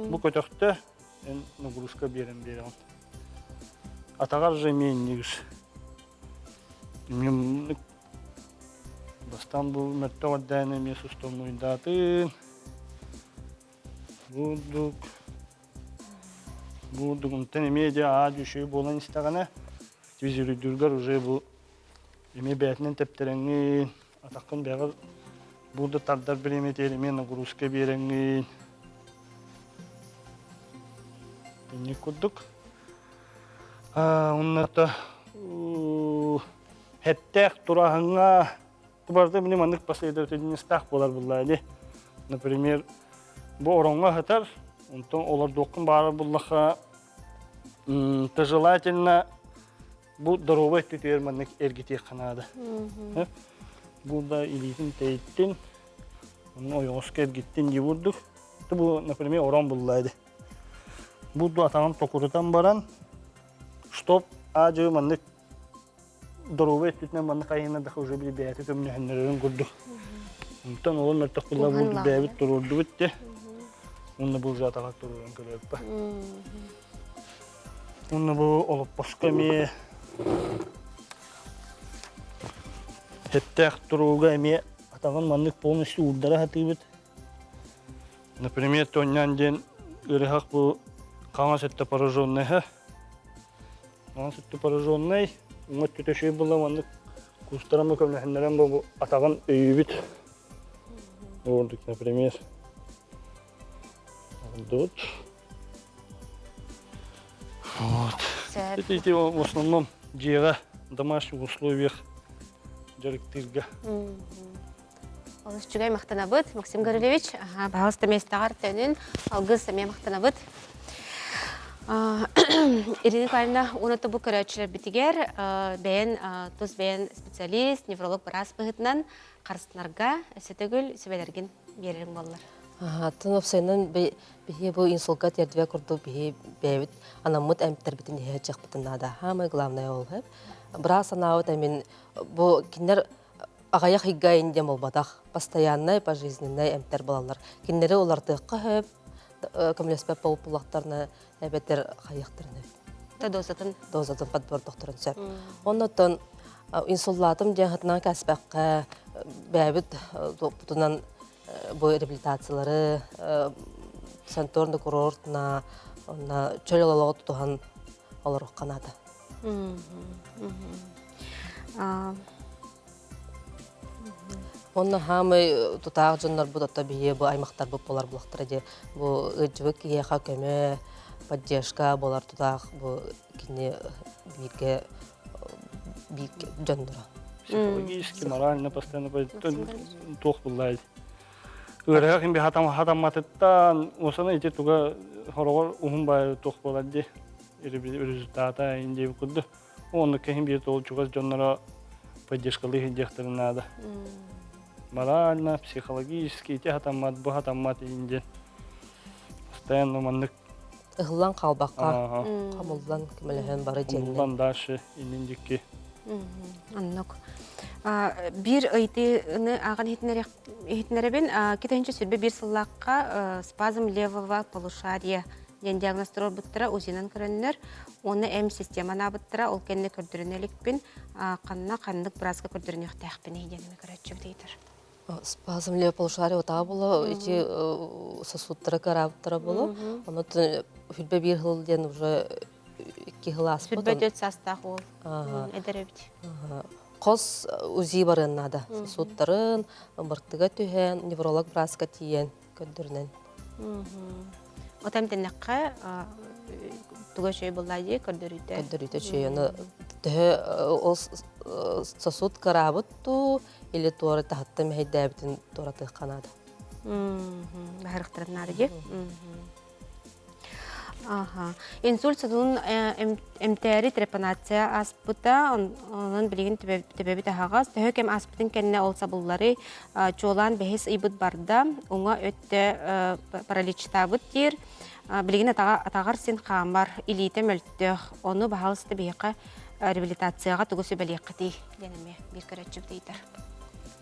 бу көтөхтө эн нагрузка биэрэн биэрэҕин атаҕар же эмиэ иннигис Бастаан бу мөлтөх эрдээн эмиэ сустомнуйдаатын. Бурдук. Бурдук онтон эмиэ дьэ аа дьүшүй буолан истэҕинэ визирүйдүүргэр уже бу эмиэ бэйэтинэн тэптэрэҥҥин, атаххын бэйэҕэр бурду тардар бириэмэтигэр эмиэ нагрузка биэрэҥҥин. Инник курдук. Оннута Һэттээх турааһыҥҥа барыта били маннык последовательностаах буолар буллаа ди. Например, бу ороҥҥо сытар, онтон олордуоххун баҕарар буллахха, то желательно бу доруобай өттүтүгэр маннык эргитиэххэ наада. Бу да илиитин тэйиттин, онно ойоҕоско эргиттин дии бурдук. Бу, например, орон буллаа ди. Бу атаҕын токурутан баран, чтоб аа-дьыы маннык доруобай өттүтүнэн маннык айыһыннардахха уже били бэйэтэ көмнөһөннөрөрүн курдук. Онтон олон мөлтөх буолла буурдук бэйэбит туруордубут де. Уонна бу уже атаҕар туруоран көрөппө. Уонна бу олоппоско эмиэ эттээх турууга эмиэ атаҕын маннык полностью уурдара сатыыбыт. Например, тонньаан диэн ыарыһах бу хаҥас өттө пораженныйа Онон сүттү пораженный, уҥа өттүтэ үчүгэй буолла маннык куустаран бу көмөлөһүннэрэн бу атаҕын өйүүбүт. Ордук, например, ордубут. Вот. Эти в основном дьиэҕэ домашних условиях дьарыктыырга. Олус үчүгэй махтанабыт, Максим Гаврильевич. Баһаалыста миэстэҕэр төнүн, алгыс эмиэ махтанабыт. Ирина Николаевна, уонна бу көрөөччүлэрбитигэр бэйэн тус бэйэн специалист, невролог быраас быһыытынан харыстынарга өссө төгүл сүбэлэргин биэрэриҥ буоллар. Атын уопсайынан биһи бу инсулга тиэрдибэ курдук биһи бэйэбит анаммыт эмтэрбитин иһэ чахпытын наада. Самое главное ол. Быраас санаабыт эмин бу кинилэр аҕыйах ыйга индиэн буолбатах, постояннай пожизненнай эмтэр буолаллар. Кинилэри улартыахха сөп, көмөлөспөт буоллахтарына эбэтэр хайыахтарын сөп. Дозатын. Дозатын подбордохторун сөп. Оннуттан инсуллаатым диэн хатынан кэспэххэ бэйэбит туппутунан бу реабилитациялары санаторно курортна онно чөл олоҕу тутуһан олоруохха наада. Онно хаамай тутаах дьоннорбут ото биһиэ бу аймахтарбыт буолар булахтара дии бу ыдьыбыт киһиэхэ көмө поддержка буолар тутаах бу кини бииргэ бииргэ дьонноро. Психологически, морально постоянно туох буллай. Ыарыһах имби хатамматыттан осана ити туга хороҕор уһун баайы туох буолар дии результата индии курдук. Оннук киһи биир тоол чугас дьонноро поддержкалыы сылдьыахтарын наада. Морально, психологически ити хатаммат, бу хатаммат иин диэн. Постоянно маннык Ыһыллан хаалбакка, хомуллан көмөлөһөн бары дьиэннэн. Хомуллан дальше иннин дикки. Оннук. Биир ыйытыыны ааҕан иһитинэрэбин. Китайынча сүрбэ биир сыллаахха спазм левого полушария диэн диагноз туруорбуттара, УЗИнан көрөннөр, уонна М система анаабыттара, ол кэннэ көрдөрүнэ иликпин, ханна ханнык бырааска көрдөрүнүөхтээхпиний диэн эмэ көрөөччүбүт ыйытар. Спазм левого полушария отаа була, ити сосудтара кыараабыттара буолу. Ону хүлбэ биир сыл диэн уже икки сыл ааспыт. Сүрбэ төрт саастаах уол эдэр эбит. Хос УЗИ барыан наада. Сосудтарын, быртыга түһэн, невролог бырааска тиийэн көрдөрүнэн. От эмтэннэххэ туга үчүгэй буоллаа дии көрдөрүүтэ. Көрдөрүүтэ үчүгэй. Ону төһө ол сосуд кыраабыт дуу или туора таһытта мэһэйдээбитин туоратыахха наада. Баһарыхтарын наада дии. Аха. Инсульт содулун эмтээри трепанация ааспыта, онон билигин төбөбүт аһаҕас. Төһө кэм ааспытын кэннэ ол сабыллары чуолаан бэһис ыйбыт барда, уҥа өттө параличтаабыт диир. Билигин атаҕар син хаамар, илиитэ мөлтөх. Ону баһаалыста биһиэхэ реабилитацияҕа тугу сүбэлиэххитий диэн эмиэ биир көрөөччүбүт ыйытар.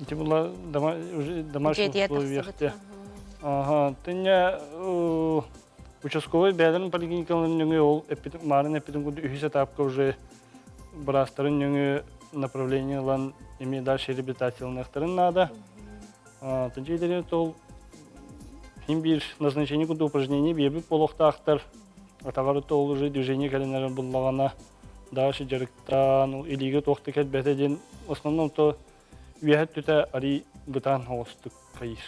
Ити була домашний условиях Ага, тыня участковый бэйэлэрин поликлиникаларын нөҥүө ол эппитин маарын эппитин курдук үһүс этапка уже быраастарын нөҥүө направление ылан эмиэ дальше реабилитацияланыахтарын наада. Тынча ол хим биир назначение курдук упражнение биэрбит буолуохтаахтар. Атаҕар ол уже движение кэлинэрин буллаҕына дальше дьарыктаан илиигэ туох да кэлбэтэ диэн в основном то үөһэ өттүтэ арый бытаан оҕустук хайыыр.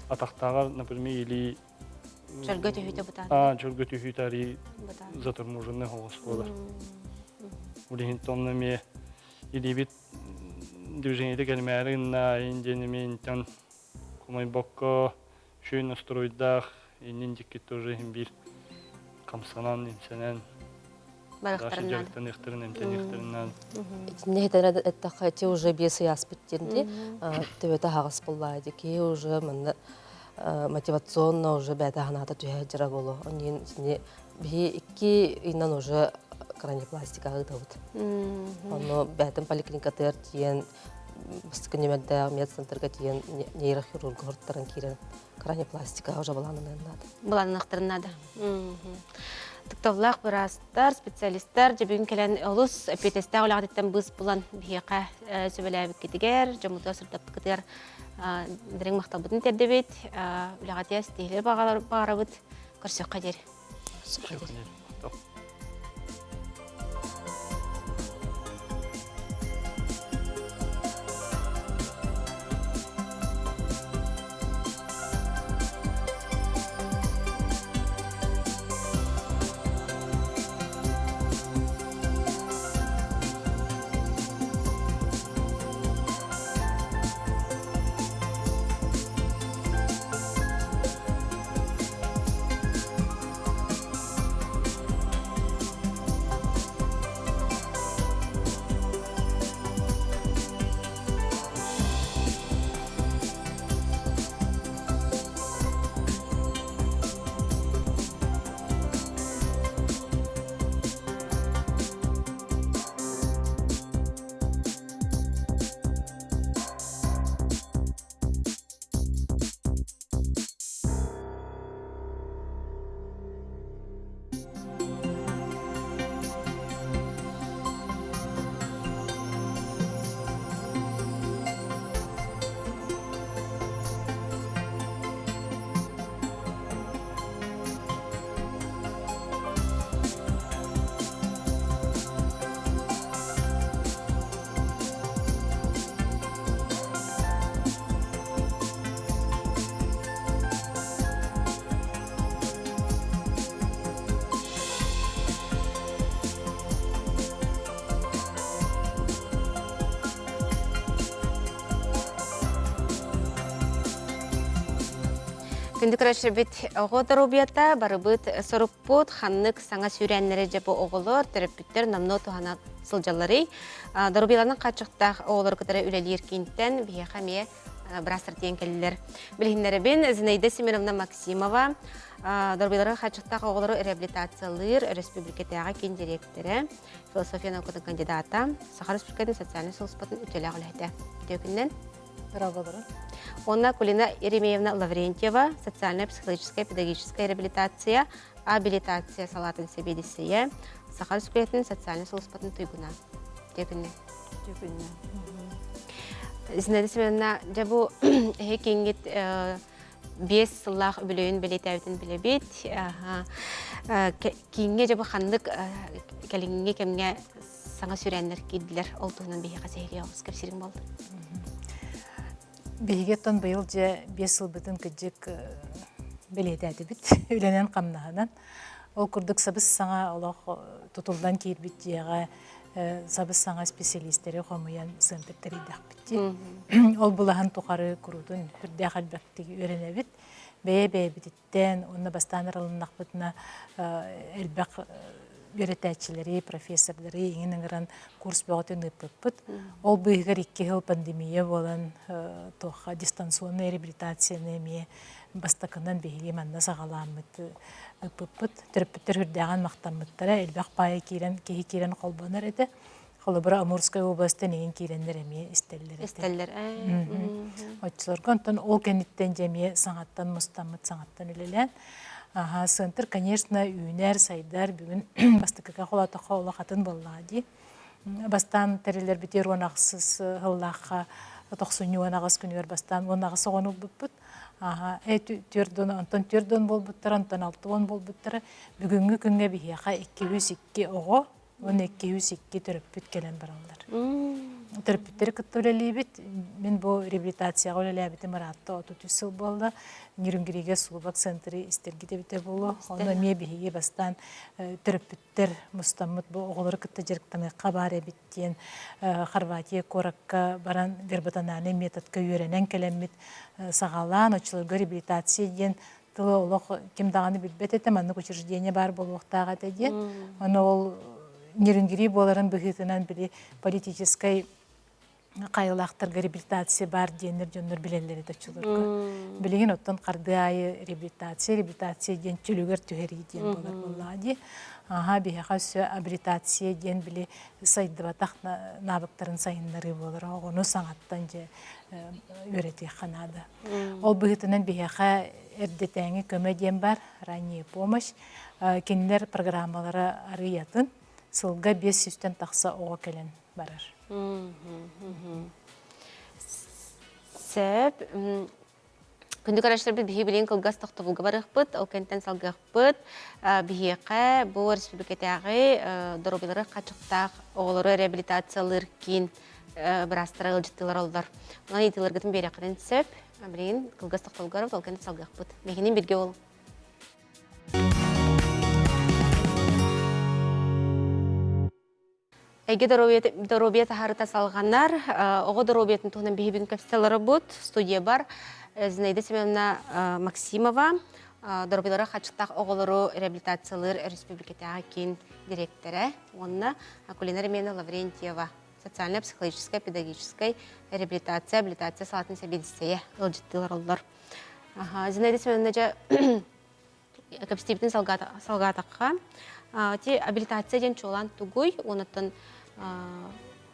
Атахтааҕар, например, или Чөлгө түһүүтэ бытаан. Аа, чөлгө түһүүтэ арый заторможенный оҕус буолар. Билигин тонна эмиэ илиибит движениете кэлмээри гынна, ин диэн эмиэ интэн хомойбокко үчүгэй настройдаах иннин дикки тоже иһин биир хамсанан, имсэнэн Барахтарын дьарыктаныахтарын, эмтэниэхтэрин наада. Итиннэ этэн эттэххэ, ити уже биэс ый ааспыт диэн дии, төбөтө аһаҕас буоллаа дии. Киһи уже манна мотивационно уже бэйэтэ санаата түһэ сылдьара буолуо. Оннин итини биһи икки ыйынан уже краниопластикаҕа ыытабыт. Онно бэйэтин поликлиникатыгар тиийэн бастакы нүмердээх медцентрга тиийэн нейрохирурга ортаран киирэн краниопластикаҕа уже былааныныан наада. Былаанныахтарын наада. Тыкталлаах быраастар, специалистар дьэ бүгүн кэлэн олус эппиэтэстээх үлэҕититтэн быыс булан биһиэхэ сүбэлээбиккитигэр, дьоммутугар сырдаппыккытыгар дириҥ махталбытын тиэрдэбит. Үлэҕитигэр ситиһиилэри баҕарабыт. Көрсүөххэ диэри. Күндү көрөөччүлэрбит, оҕо доруобуйата барыбыт сорукпут, ханнык саҥа сүүрээннэри дьэ бу оҕолор, төрөппүттэр номнуо туһана сылдьалларый? Доруобуйаларынан хааччахтаах оҕолору кытары үлэлиир киинтэн биһиэхэ эмиэ быраастар тиийэн кэллилэр. Билиһиннэрэбин Зинаида Семеновна Максимова, доруобуйаларын хааччахтаах оҕолору реабилитациялыыр өрөспүүбүлүкэтээҕи киин дириэктэрэ, философия наукатын кандидата, Саха Республикатын социальнай сулууспатын үтүөлээх үлэһитэ. Үтүө күнүнэн! Здравствуйте. Уонна Кулина Еремеевна Лаврентьева, социальнай-психологическай педагогическай реабилитация, абилитация салаатын сэбиэдиссэйэ, Саха Республикатын социальнай сулууспатын туйгуна. Үтүө күнүнэн. Үтүө күнүнэн. Зинаида Семеновна, дьэ бу эһи кииҥҥит 5 сыллаах үбүлүөйүн бэлиэтээбитин билэбит. Кииҥҥэ дьэ бу ханнык кэлиҥҥи кэмҥэ саҥа сүрээннэр киирдилэр, ол туһунан биһиэхэ сэһэрии оҕус кэпсиириҥ буолла. Биһиги оттон быйыл дьэ 5 сылбытын кыдьык бэлиэтээтибит үлэнэн-хамнаһынан. Ол курдук сабыс-саҥа олох тутуллан киирбит дьиэҕэ сабыс-саҥа специалистэри хомуйан центр тэрийдэхпит дии. Ол былаһын тухары куруутун сүрдээх элбэхтик үөрэнэбит. Бэйэ-бэйэбититтэн уонна бастаан арылыннахпытына элбэх үөрэтээччилэри, профессордары иҥин ыҥыран курс бөҕөтүн ыыппыппыт. Ол быыһыгар 2 сыл пандемия буолан туохха дистанционнай реабилитацияны эмиэ бастакынан биһиги манна саҕалааммыт ыыппыппыт. Төрөппүттэр үрдээҕин махтаммыттара, элбэх паайа киирэн, киһи киирэн холбонор этэ. Холобура, Амурскай областан иҥин киирэннэр эмиэ истэллэр этэ. Истэллэр. Оччолорго онтон ол кэнниттэн дьэ эмиэ саҥаттан мустаммыт, саҥаттан үлэлээн. Аха, центр, конечно, үүнэр, сайдар. Бүгүн бастакыга холоотоххо олох атын буоллаҕа дии. Бастаан тэриллэрбитигэр 18 сыллаахха 98 күнүгэр бастаан 18 оҕону ылбыппыт. Аха, 4 онтон 4 буолбуттара, онтон 60 буолбуттара. Бүгүҥҥү күҥҥэ биһиэхэ 202 оҕо уонна 202 төрөппүт кэлэн бараллар. Төрөппүттэри кытта үлэлиибит. Мин бу реабилитацияҕа үлэлээбитим ыраатта 33 сыл буолла. Нерюнгригэ Сулбак центры истэргит эбитэ буолуо. Ону эмиэ биһиги бастаан төрөппүттэр мустаммыт бу оҕолору кытта дьарыктаныахха баар эбит диэн Хорватия куоракка баран верботональный методка үөрэнэн кэлэммит саҕалаан оччолорго реабилитация диэн тылы олох ким даҕаны билбэт этэ, маннык учреждение баар буолуохтаах этэ диэн. Ону ол Нерюнгри буоларын быһыытынан били политическай хайылаахтарга реабилитация баар диэннэр дьоннор билэллэр этэ оччолорго. Билигин оттон хардыы аайы реабилитация, реабилитация диэн чөлүгэр түһэрии диэн буолар буоллаҕа дии. Аха, биһиэхэ өссө абилитация диэн били сайдыбатах навыктарын сайыннарыы буолар. Оҕону саҥаттан дьэ үөрэтиэххэ наада. Ол быһыытынан биһиэхэ эрдэтээҥи көмө диэн бар, ранняя помощь. Кинилэр программалара арыйатын сылга 500-тэн тахса оҕо кэлэн барар. Сөп. Күндү көрөөччүлэрбит биһиги билигин кылгас тохтобулга барыахпыт, ол кэнниттэн салгыахпыт. Биһиэхэ бу республикатааҕы доруобуйалара хачыктаах оҕолору реабилитациялыыр киин быраастара ыалдьыттыылар оллор. Онон ыйытыыларгытын биэриэххитин сөп. Билигин кылгас тохтобулга барабыт, ол кэнниттэн салгыахпыт. Биһигини биргэ буолуҥ. Эйгэ доруобуйа таһаарыта салҕанар. Оҕо доруобуйатын туһунан биһи бүгүн кэпсэтэ олоробут. Студиябар Зинаида Семеновна Максимова, доруобуйалара хаччыктаах оҕолору реабилитациялыыр республикатааҕы киин дириэктэрэ уонна Акулина Ремена Лаврентьева, социально-психологическай, педагогическай реабилитация, абилитация салаатын сэбиэдиссэйэ ыалдьыттыылар оллор. Зинаида Семеновна дьэ кэпсэтиибитин салҕаатахха, ти абилитация диэн чуолаан тугуй, онуттан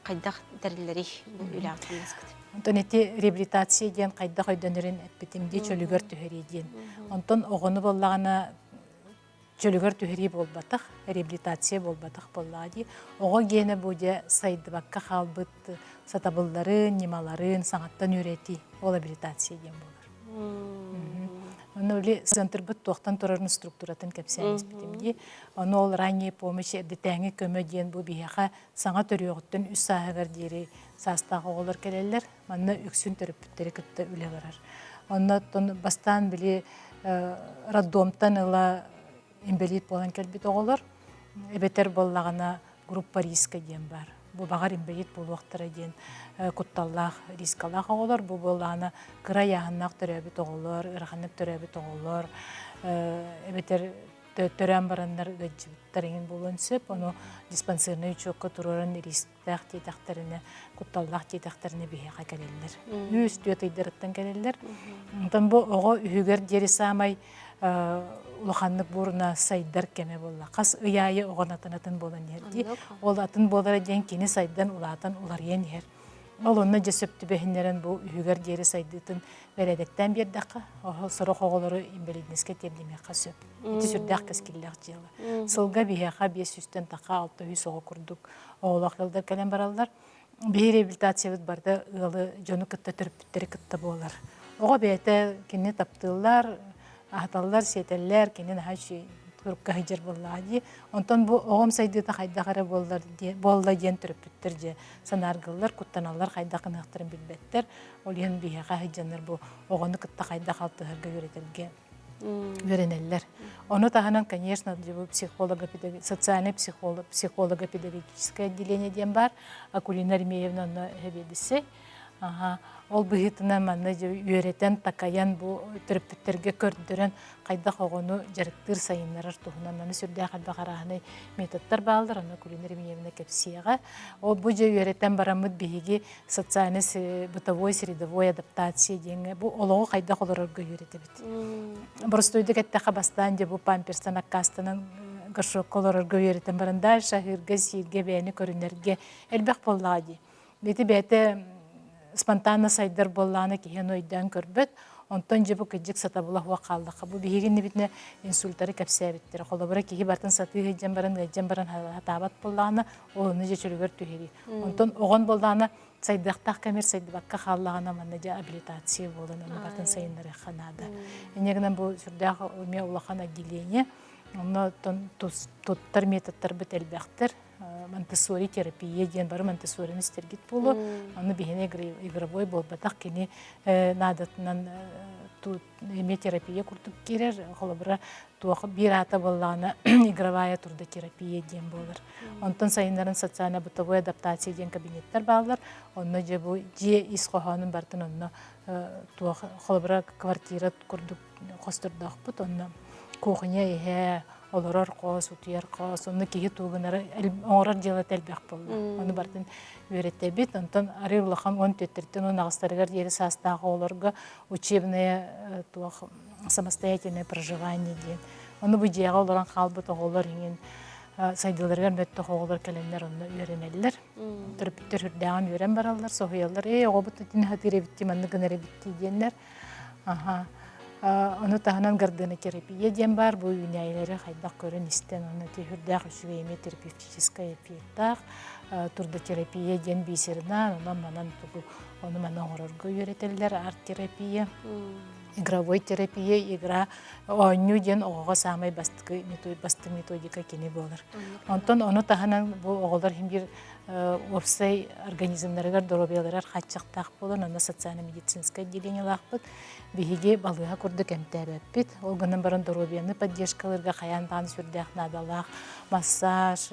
хайдах тэриллэрий бу үлэҕэ хамнаскыт? Онтон ити реабилитация диэн хайдах өйдөнөрүн эппитим дии, чөлүгэр түһэрии диэн. Онтон оҕону буоллаҕына чөлүгэр түһэрии буолбатах, реабилитация буолбатах буоллаҕа дии. Оҕо гиэнэ бу дьэ сайдыбакка хаалбыт сатабылларын, ньымаларын саҥаттан үөрэтии, ол абилитация диэн буолар. Ону били центрбыт туохтан турарын структуратын кэпсээн испитим дии. Ону ол ранняя помощь эрдэтээҥи көмө диэн бу биһиэхэ саҥа төрүөҕүттэн үс сааһыгар диэри саастаах оҕолор кэлэллэр. Манна үксүн төрөппүттэри кытта үлэ барар. Онно оттон бастаан били роддомтан ыла инбэлиит буолан кэлбит оҕолор эбэтэр буоллаҕына группа риска диэн бар. Бу баҕар инбэлиит буолуохтара диэн кутталлаах, рискалаах оҕолор. Бу буоллаҕына кыра ыйааһыннаах төрөөбүт оҕолор, ыараханнык төрөөбүт оҕолор, эбэтэр төрөөн бараннар ыалдьыбыттар эҥин буолуон сөп. Ону диспансернай учуокка туруоран рисктээх диэтэхтэринэ, кутталлаах диэтэхтэринэ биһиэхэ кэлэллэр. Үс түөрт ыйдарыттан кэлэллэр. Онтон бу оҕо үһүгэр диэри саамай улаханнык буруна сайдар кэмэ буолла. Хас ый аайы оҕо атын-атын буолан иһэр дии. Ол атын буолара диэн кини сайдан, улаатан, уларыйан иһэр. Ол онно дьэ сөп түбэһиннэрэн бу үһүгэр диэри сайдыытын бэрээдэктээн биэрдэххэ, сорох оҕолору инвалидностька тиэрдимиэххэ сөп. Ити сүрдээх кэскиллээх дьыала. Сылга биһиэхэ 500-тэн таха 600 оҕо курдук оҕолоох ыалдар кэлэн бараллар. Биһи реабилитациябыт барыта ыалы дьону кытта төрөппүттэри кытта буолар. Оҕо бэйэтэ кинини таптыыллар, аһаталлар, сиэтэллэр, кини наһаа үчүгэй турукка сылдьар буоллаҕа дии. Онтон бу оҕом сайдыыта хайдах эрэ буоллар буолла диэн төрөппүттэр дьэ санааргыыллар, куттаналлар, хайдах гыныахтарын билбэттэр. Ол иһин биһиэхэ сылдьаннар бу оҕону кытта хайдах алтыһарга үөрэтэргэ үөрэнэллэр. Ону таһынан, конечно, психолого социальный психолог, психолого-педагогическое отделение диэн баар. Акулина Еремеевна онно сэбиэдиссэй. Аха. Ол быһыытынан манна үөрэтэн, такайан бу төрөппүттэргэ көрдөрөн хайдах оҕону дьарыктыыр, сайыннарар туһунан аны сүрдээх элбэх арааһынай методтар бааллар. Онно Акулина Еремеевна кэпсиэҕэ. Ол бу дьэ үөрэтэн бараммыт биһиги социальный бытовой средовой адаптация диэҥҥэ бу олоҕу хайдах олорорго үөрэтэбит. Боростуойдук эттэххэ бастаан дьэ бу памперстан аккаастанан горшокка олорорго үөрэтэн баран дальше аһыырга, сииргэ, бэйэни көрүнэргэ элбэх буоллаҕа дии. Ити бэйэтэ спонтанно сайдар буоллаҕына киһи ону өйдөөн көрбөт. Онтон дьэ бу кырдьык сатабыла суох хааллахха бу биһиги иннибитинэ инсультары кэпсээбиттэрэ. Холобура киһи барытын сатыы сылдьан баран ыалдьан баран сатаабат буоллаҕына ол ону дьэ чөлүгэр түһэрии. Онтон оҕон буоллаҕына сайдыахтаах кэмир сайдыбакка хааллаҕына манна дьэ абилитация буолан ону барытын сайыннарыахха наада. Инньэ гынан бу сүрдээх эмиэ улахан отделение. Онно туттар методтарбыт элбэхтэр. Монтессори терапия диэн бары Монтессорины истэргит буолуо. Ону биһиэнэ игровой буолбатах кини наадатынан эмиэ терапия курдук киирэр. Холобура, туох биир аата буоллаҕына игровая трудотерапия диэн буолар. Онтон сайыннарын социально-бытовой адаптация диэн кабинеттар бааллар. Онно дьэ бу дьиэ ис хоһоонун барытын онно туох холобура квартира курдук хостордоохпут. Онно кухня иһэ, олорор хос, утуйар хос, онно киһи тугунары оҥорор дьыалата элбэх буолла. Ону барытын үөрэтэбит. Онтон арыы улахан 14-тэн 18-тарыгар диэри саастаах оҕолорго учебное туох самостоятельное проживание диэн. Ону бу дьиэҕэ олорон хаалбыт оҕолор иҥин сайдыыларыгар мөттөх оҕолор кэлэннэр онно үөрэнэллэр. Төрөппүттэр үрдээҕин үөрэн бараллар, соһуйаллар. Ээ, оҕобут итини сатыыр эбит дии, маннык гынар эбит дии диэннэр. Аха. Ону таһынан гарденотерапия диэн баар, бу үүнээйилэри хайдах көрөн-истэн, ону ити үрдээх үчүгэй эмиэ терапевтическай эффектаах. Трудотерапия диэн бисерынан, онон манан тугу ону маны оҥорорго үөрэтэллэр, арт-терапия. Игровой терапия, игра оонньуу диэн оҕоҕо саамай бастакы бастыҥ методика кини буолар. Онтон ону таһынан бу оҕолор иһин биир уопсай организмнарыгар доруобуйаларыгар хааччахтаах буолан, онно социально-медицинскэй отделениелаахпыт. Биһиги балыыһа курдук эмтээбэппит. Ол гынан баран доруобуйаны поддержкалыырга хайаан даҕаны сүрдээх наадалаах массаж,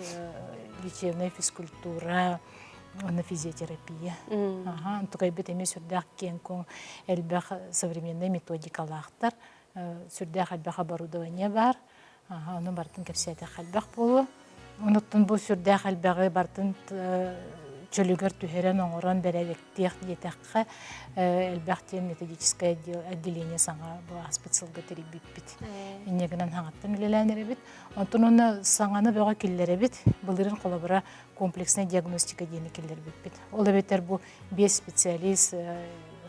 лечебная физкультура, уонна физиотерапия. Аха, онтукайбыт эмиэ сүрдээх киэҥ-куоҥ элбэх современнай методикалаахтар, сүрдээх элбэх оборудование баар. Аха, ону барытын кэпсээтэххэ элбэх буолуо. Онуттан бу сүрдээх элбэҕи барытын чөлүгэр түһэрэн оҥорон бэрээдэктиэх диэтэххэ элбэх диэн методическое отделение саҥа бу ааспыт сылга тэрийбиппит. Инньэ гынан хаҥаттан үлэлээн эрэбит. Онтон уонна саҥаны бөҕө киллэрэбит. Былырыын холобура комплекснай диагностика диэни киллэрбиппит. Ол эбэтэр бу биэс специалист,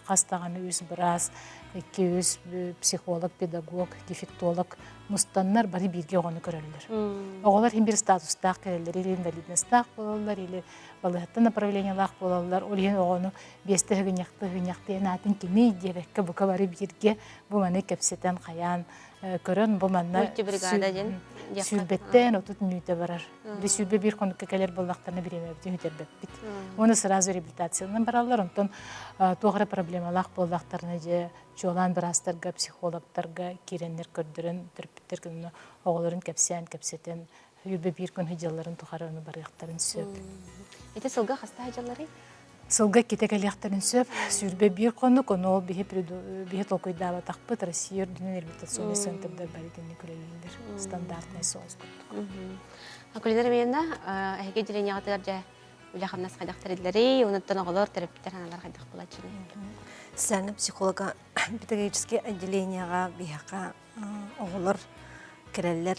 хас даҕаны үс быраас, 2-3 психолог, педагог, дефектолог мустаннар бары бииргэ оҕону көрөллөр. Оҕолор иһин биир статустаах кэлэллэр, или инвалидностаах буолаллар, или балыыһаттан направлениелаах буолаллар. Ол иһин оҕону биэстэ ыһыгынньахты ыһыгынньахты аатын кимий диэбэккэ бука бары бииргэ бу маны кэпсэтэн хайаан көрөн бу манна Мультибригада диэн сүүрбэттэн 30 мүнүүтэ барар. Били 21 хонукка кэлэр буоллахтарына бириэмэбитин сүтэрбэппит. Уонна сразу реабилитациянан бараллар. Онтон туох эрэ проблемалаах буоллахтарына дьэ чуолаан быраастарга, психологтарга киирэннэр көрдөрөн, төрөппүттэр оҕолорун кэпсээн, кэпсэтэн. 21 күн сылдьалларын тухары ону барыахтарын сөп. Ити сылга хаста сылдьалларый? Сылга иккитэ кэлиэхтэрин сөп. 21 хонук, ону ол биһи биһи толкуйдаабатахпыт Россия үрдүнэн реабилитационный центрдар бары итинник үлэлииллэр. Стандартный соус курдук. Акулина Ромеевна, эһиги отделениеҕытыгар дьэ үлэ-хамнас хайдах тэриллэрий, онуттан оҕолор, төрөппүттэр аналар хайдах буолааччыный? Социальный психолога педагогический отделениеҕа биһиэхэ оҕолор кэлэллэр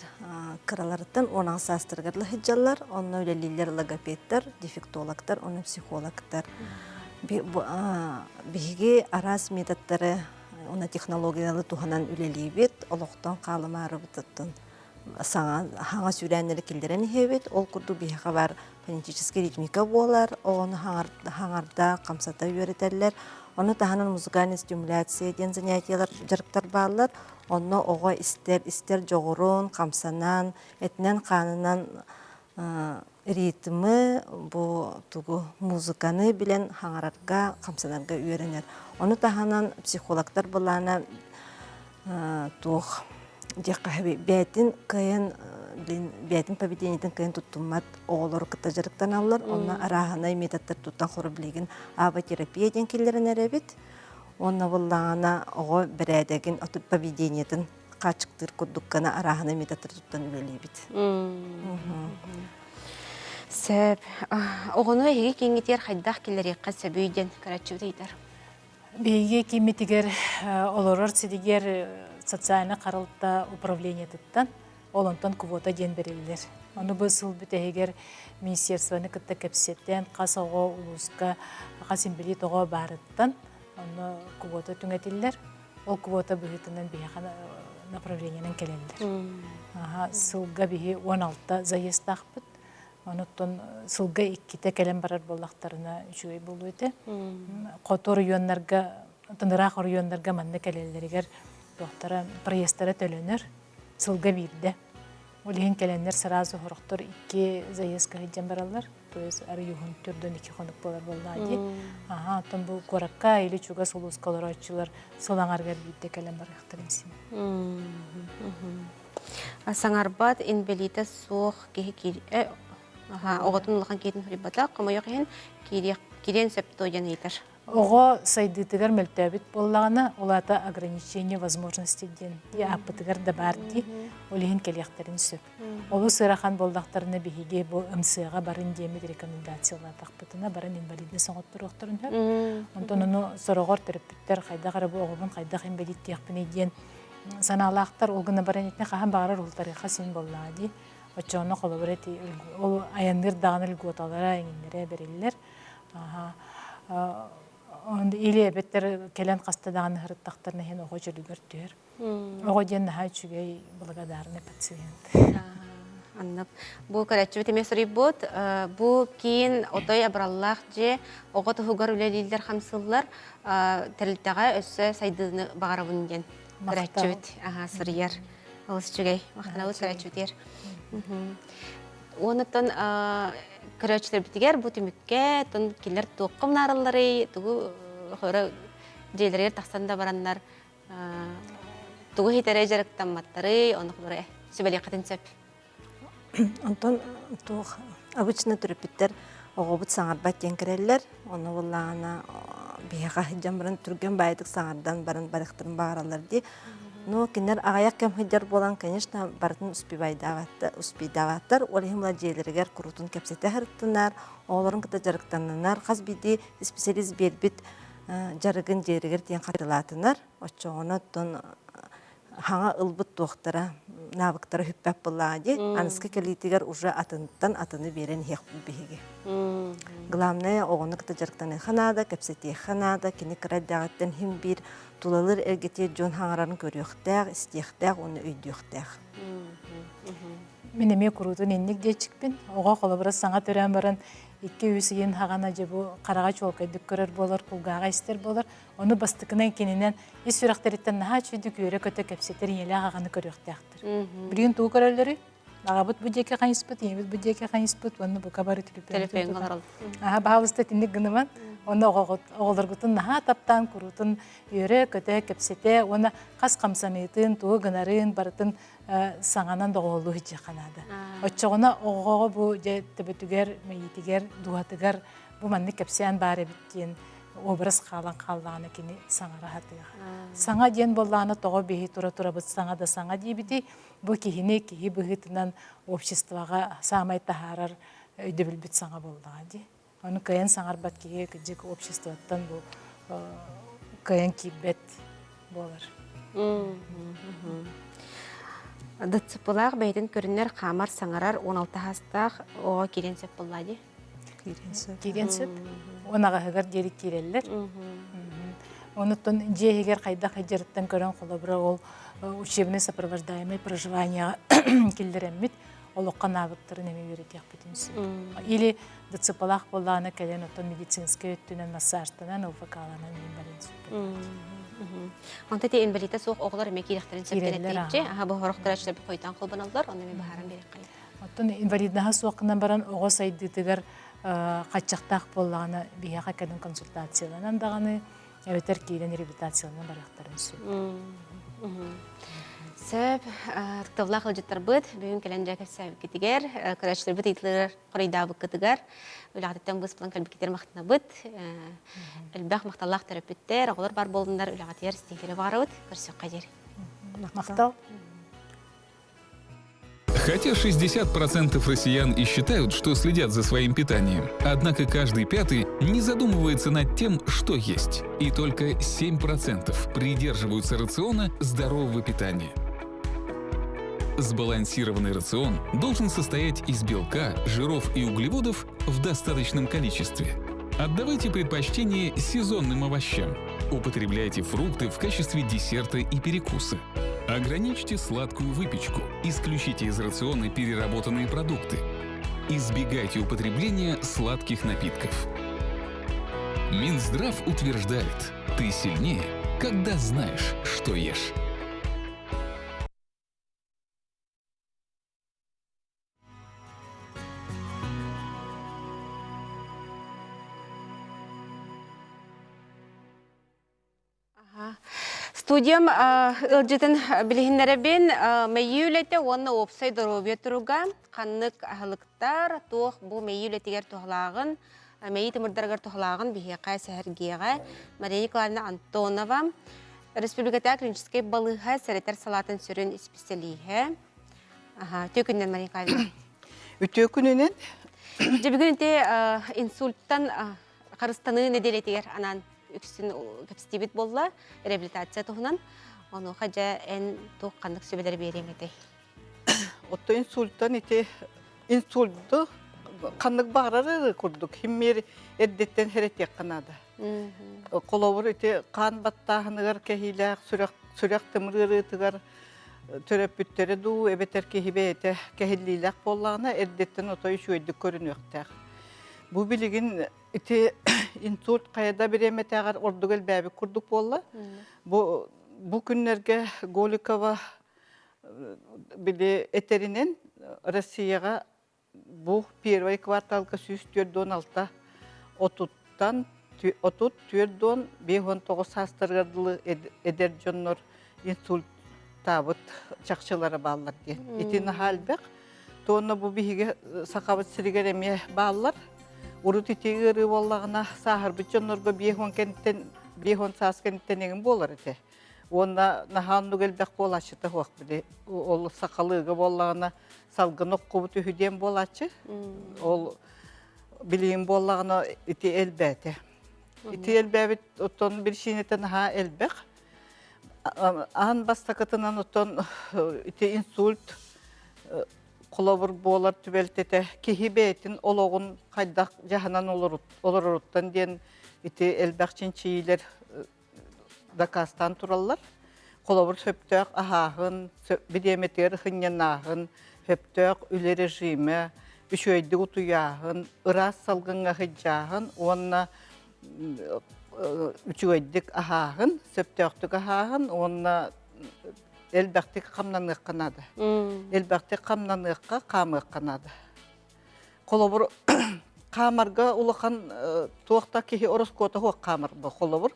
кыраларыттан 16 саастарыгар сылдьаллар. Онно үлэлииллэр логопедтар, дефектологтар уонна психологтар. Биһиги араас методтары уонна технологиялары туһанан үлэлиибит, олохтон хаалымаарыбытыттан саҥа хаҥа сүүрээннэри киллэрэн иһэбит. Ол курдук биһиэхэ баар фонетический ритмика буолар, оҕону хаҥарда, хамсата үөрэтэллэр. Ону таһынан музыкальная стимуляция диэн занятиелар, дьарыктар бааллар. Онно оҕо истэр, истэр дьоҕурун, хамсанан, этинэн-хаанынан ритмы, бу тугу музыканы билэн хаҥарарга, хамсанарга үөрэнэр. Ону таһынан психологтар былаана туох диэххэ бэйэтин кыайан блин бэйэтин поведениетын кыайан туттуммат оҕолору кытта дьарыктаналлар. Онно арааһынай методтар туттан хору билигин ааба-терапия диэн киллэрэн эрэбит. Уонна буллаҕына оҕо бэрээдэгин поведениетын хааччыктыыр курдук гына арааһынай методтары туттан үлэлиибит. Сөп. Оҕону эһиги кииҥҥитигэр хайдах киллэриэххэ сөбүй диэн көрөөччүбүт ыйытар. Биһиги кииммитигэр олорор сиригэр социальнай харалта управлениетыттан ол онтон квота диэн бэриллэр. Ону бу сыл бүтэһигэр министерствоны кытта кэпсэтэн, хас оҕо улууска, хас инбэлиит оҕо баарыттан онно квота түҥэтиллэр. Ол квота быһыытынан биһиэхэ направлениенан кэлэллэр. Сылга биһи 16 заездтаахпыт. Онуттан сылга иккитэ кэлэн барар буоллахтарына үчүгэй буолуо этэ. Хоту оройуоннарга, ыраах оройуоннарга манна кэлэллэригэр туохтара проездтара төлөнөр. Сылга биирдэ. Ол иһин кэлэннэр сразу сорохтор икки заездка сылдьан бараллар. То есть арыйуһун түрдөн икки хонук буолар буоллаа дии. Аха, оттон бу куоракка или чугас улууска олорооччулар сыл аҥарыгар биирдэ кэлэн барыахтарын син. Саҥарбат, инбэлиитэ суох киһи киир... оҕотун улахан киһитин суруйбатах, хомойуох иһин киириэн сөп дуо диэн ыйытар. Оҕо сайдыытыгар мөлтөөбүт буоллаҕына, ол аата ограничение возможности диэн ааппытыгар да баар дии, ол иһин кэлиэхтэрин сөп. Олус ыарахан буоллахтарына биһиги бу МС-ҕа барын диэммит рекомендациялаатахпытына баран инвалидность оҥотторуохтарын сөп. Онтон ону сороҕор төрөппүттэр хайдах эрэ бу оҕобун хайдах инбэлииттиэхпиний диэн санаалаахтар ол гына баран итини хаһан баҕарар ултарыахха син буоллаҕа дии. Оччоҕуна холобур эти ол айанныыр даҕаны льготалара эҥиннэрэ бэриллэр. Или эбэттэр кэлэн хаста даҕаны ыһырыттахтарына иһин оҕо чөлүгэр түһэр. Оҕо диэн наһаа үчүгэй благодарный пациент. Аннык. Бу көрөөччүбүт эмиэ суруйбут. Бу киин отой абыраллаах дьиэ оҕо туһугар үлэлииллэр хамсыыллар тэрилтэҕэ өссө сайдыыны баҕарабын диэн көрөөччүбүт суруйар. Олус үчүгэй. Махтанабыт көрөөччүбүтүгэр. Уонуттан көрөөччүлэрбитигэр бу түмүккэ тон кинилэр туохха мунааралларый, тугу хоро дьиэлэригэр тахсан да бараннар тугу хитэрэ дьарыктамматтарый, ону холоро сүбэлиэххитин сөп. Онтон туох обычно төрөппүттэр оҕобут саҥарбат диэн кэлэллэр. Ону буоллаҕына биһиэхэ сылдьан баран түргэн баайдык саҥардан баран барыахтарын баҕараллар дии. Но кинилэр аҕыйах кэм сылдьар буолан, конечно, барытын успевайдаабаттар, успейдаабаттар. Ол иһин була дьиэлэригэр куруутун кэпсэтэ сырыттынар, оҕолорун кытта дьарыктаннынар. Хас биирдии специалист биэрбит дьарыгын дьиэригэр тиийэн хатылаатынар. Оччоҕуна оттон хаҥа ылбыт туохтара навыктара хүппэт буоллаҕа дии. Аныскы кэлиитигэр уже атынтан атыны биэрэн иһиэхпит биһиги. Главное оҕону кытта дьарыктаныахха наада, кэпсэтиэххэ наада, кини кыра эрдэҕиттэн иһин биир тулалыыр эргитиир дьон хаҥарарын көрүөхтээх, истиэхтээх уонна өйдүөхтээх. Мин эмиэ куруутун инник диэччикпин. Оҕо холобура саҥа төрөөн баран 2-3 ыйын хаҕана дьэ бу хараҕа чуолкайдык көрөр буолар, кулгааҕа истэр буолар. Ону бастакынан кининэн ис сүрэхтэриттэн наһаа үчүгүйдүк үөрэ-көтө кэпсэтэр ийэлээх аҕаны көрүөхтээхтэр. Билигин тугу көрөллөрүй? Аҕабыт бу диэки хайыспыт, ийэбит бу диэки хайыспыт уонна бука бары төлөпүөн Аха, баһаалыста итинник гыныман. Онно оҕолоргутун наһаа таптаан куруутун үөрэ-көтө кэпсэтэ уонна хас хамсаныытын, тугу гынарын барытын саҥанан доҕуһуоллуу сылдьыахха наада. Оччоҕуна оҕоҕо бу дьэ төбөтүгэр, мэйиитигэр, дууһатыгар бу маннык кэпсээн баар эбит диэн образ хаалан хааллаҕына кини саҥара сатыаҕа. Саҥа диэн буоллаҕына тоҕо биһи тура турабыт саҥа да саҥа диэбитий, бу киһини киһи быһыытынан обществоҕа саамай таһаарар өйдөбүлбүт саҥа буоллаҕа дии. Ону кыайан саҥарбат киһи кырдьык обществоттан бу кыайан киирбэт буолар. ДЦП-лаах бэйэтин көрүнэр, хаамар, саҥарар 16 саастаах оҕо киирэн сөп буолла дии? Киирэн сөп. Киирэн сөп. Уон аҕаһыгар диэри киирэллэр. Онуттан дьиэ иһигэр хайдах сылдьарыттан көрөн холобура ол учебный сопровождаемый проживание киллэрэммит олоххо анаабыттарын эмиэ үөрэтиэхпитин сөп. Или ДЦП-лаах буоллаҕына кэлэн оттон медицинскэй өттүнэн массажтанан, ЛФК-ланан эмиэ барыан сөп. Онто ити инвалида суох оҕолор эмиэ киирэхтэрин сөп диэн Аха бу сорох көрөөччүлэр хойутаан холбоналлар, онно эмиэ баһааран биэриэххэ. Оттон инвалиднаһа суох гынан баран оҕо сайдыытыгар хаччахтаах буоллаҕына биһиэхэ кэлин консультацияланан даҕаны эбэтэр киирэн реабилитацияланан барыахтарын сөп. Сөп, тыллаах ыалдьыттарбыт бүгүн кэлэн дьэ кэпсээбиккитигэр, көрөөччүлэрбит ыйытыыларыгар хоруйдаабыккытыгар, үлэҕититтэн быыс булан кэлбиккитигэр махтанабыт. Элбэх махталлаах төрөппүттэр, оҕолор бар буоллуннар үлэҕитигэр ситиһиилэри баҕарабыт. Көрсүөххэ диэри. Махтал. Хотя 60% россиян и считают, что следят за своим питанием, однако каждый пятый не задумывается над тем, что есть. И только 7% придерживаются рациона здорового питания. Сбалансированный рацион должен состоять из белка, жиров и углеводов в достаточном количестве. Отдавайте предпочтение сезонным овощам. Употребляйте фрукты в качестве десерта и перекуса. Ограничьте сладкую выпечку. Исключите из рациона переработанные продукты. Избегайте употребления сладких напитков. Минздрав утверждает, ты сильнее, когда знаешь, что ешь. Студиям ыалдьытын билиһиннэрэбин мэйии үлэтэ уонна уопсай доруобуйа туруга ханнык аһылыктар туох бу мэйии үлэтигэр туһалааҕын мэйии тымырдарыгар туһалааҕын биһиэхэ сэһэргиэҕэ Мария Николаевна Антонова республикатааҕы клиническэй балыыһа сэрэтэр салаатын сүрүн исписэлииһэ Үтүө күнүнэн Мария Николаевна. Үтүө күнүнэн. Дьэ бүгүн ити инсульттан харыстаныы нэдиэлэтигэр анаан үксүн кэпсэтиибит буолла реабилитация туһунан. Онуоха дьэ эн туох ханнык сүбэлэри биэриэҥ этэй? Отто инсульттан ити инсульту ханнык баҕарар курдук химмиэр эрдэттэн хэрэтиэххэ наада. Холобур ити хаан баттааһыныгар кэһиилээх сүрэх сүрэх тымыр ыарыытыгар төрөппүттэрэ дуу эбэтэр киһи бэйэтэ кэһиллиилээх буоллаҕына эрдэттэн отой үчүгэйдик көрүнүөхтээх. Бу билигин ити инсульт хайа да бириэмэтээҕэр ордук элбээбит курдук буолла. Бу бу күннэргэ Голикова били этэринэн Россияҕа Бу первый кварталга 146 отуттан 34 59 саастарыгар дылы эдэр дьоннор инсульттаабыт чахчылара бааллар диэн. Ити наһаа элбэх. Туонна бу биһиги Сахабыт сиригэр эмиэ бааллар. Урут ити ыарыы буоллаҕына сааһырбыт дьоннорго 50 кэнниттэн 50 саас кэнниттэн эҥин буолар этэ. Уонна наһаа оннук элбэх буолааччыта суох били ол сахалыыга буоллаҕына салгын оккубут үһү диэн буолааччы. Ол билигин буоллаҕына ити элбээтэ. Ити элбээбит оттон биричиинэтэ наһаа элбэх. Аан бастакытынан оттон ити инсульт холобур буолар түбэлтэтэ киһи бэйэтин олоҕун хайдах дьаһанан олороруттан диэн ити элбэх чинчийиилэр дакаастаан тураллар. Холобур, сөптөөх аһааһын, бириэмэтигэр сынньанааһын, сөптөөх үлэ режимэ, үчүгэйдик утуйааһын, ыраас салгыҥҥа сылдьааһын уонна үчүгэйдик аһааһын, сөптөөхтүк аһааһын уонна элбэхтик хамнаныахха наада. Элбэхтик хамнаныахха, хаамыахха наада. Холобур, Хаамарга улахан туох да киһи ороскуота суох хаамар бу холобур.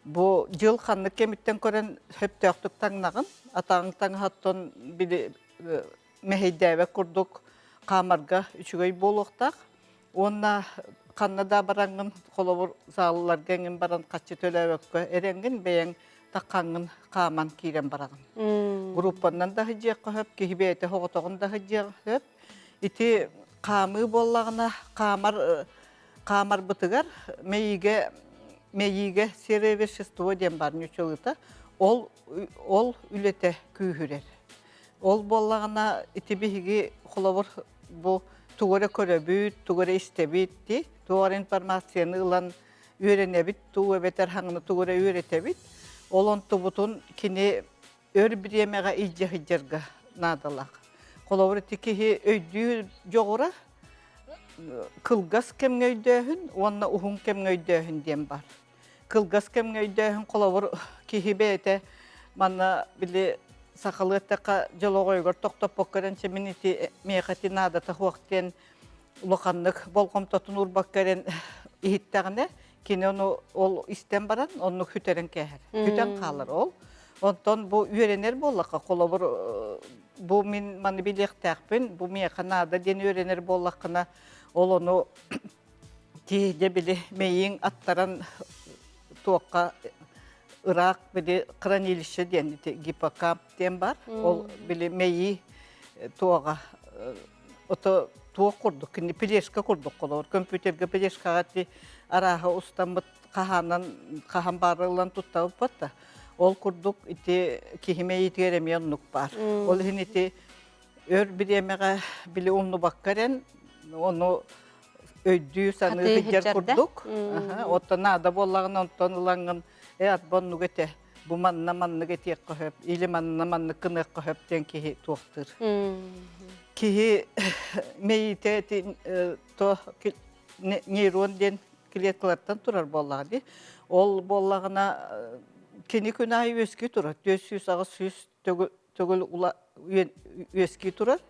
Бу дьыл ханнык кэмиттэн көрөн сөптөөхтүк таҥнаҕын, атаҕыҥ таҥаһыттан били мэһэйдээбэт курдук хаамарга үчүгэй буолуохтаах. Уонна ханна да бараҥҥын, холобур, саалларга эҥин баран хаччы төлөөбөккө эрэҥҥин бэйэҥ таххаҥҥын хааман киирэн бараҕын. Группаннан да сылдьыахха сөп, киһи бэйэтэ соҕотоҕун да сылдьыах сөп. Ити хаамыы буоллаҕына, хаамар хаамарбытыгар мэйиигэ мэйиигэ серое вещество диэн бар ньучалыта ол ол үлэтэ күүһүрэр. Ол буоллаҕына ити биһиги холобур бу тугу эрэ көрөбүт, тугу эрэ истэбит дии, туох эрэ информацияны ылан үөрэнэбит дуу эбэтэр хаҥны тугу эрэ үөрэтэбит. Ол онтубутун кини өр бириэмэҕэ илдьэ сылдьарга наадалаах. Холобур, ити киһи өйдүүр дьоҕура кылгас кэмҥэ өйдөөһүн уонна уһун кэмҥэ өйдөөһүн диэн бар. Кылгас кэмҥэ өйдөөһүн холобур киһи бэйэтэ манна били сахалыы эттэххэ дьолоҕойугар тохтоппокко эрэн мин ити миэхэ ити наадата суох диэн улаханнык болҕомтотун уурбакка эрэн иһиттэҕинэ кини ону ол истэн баран оннук сүтэрэн кээһэр. Сүтэн хаалар ол. Онтон бу үөрэнэр буоллахха холобур бу мин маны билиэхтээхпин, бу миэхэ наада диэн үөрэнэр буоллаххына ол ону тиийдэ били мэйииҥ аттаран туохха ыраах били хранилище диэн ити гиппокамп диэн бар. Ол били мэйии туоҕа ото туох курдук кини пелешка курдук холобур компьютерга пелешкаҕа ти арааһа устаммыт хаһаанан хаһан баарыллан туттабыппат да ол курдук ити киһи мэйиитигэр эмиэ оннук баар ол иһин ити өр бириэмэҕэ били умнубакка эрэн ону өйдүү саныы сылдьар курдук оттон наада буоллаҕына онтон ылаҥҥын э атба оннук этэ бу манна маннык этиэххэ сөп или манна маннык гыныахха сөп диэн киһи туохтуур. Киһи мэйиитэ то нейрон диэн клеткалартан турар буоллаҕа дии. Ол буоллаҕына кини күн аайы үөскүү турар. 400-800 төгүл үөскүү турар.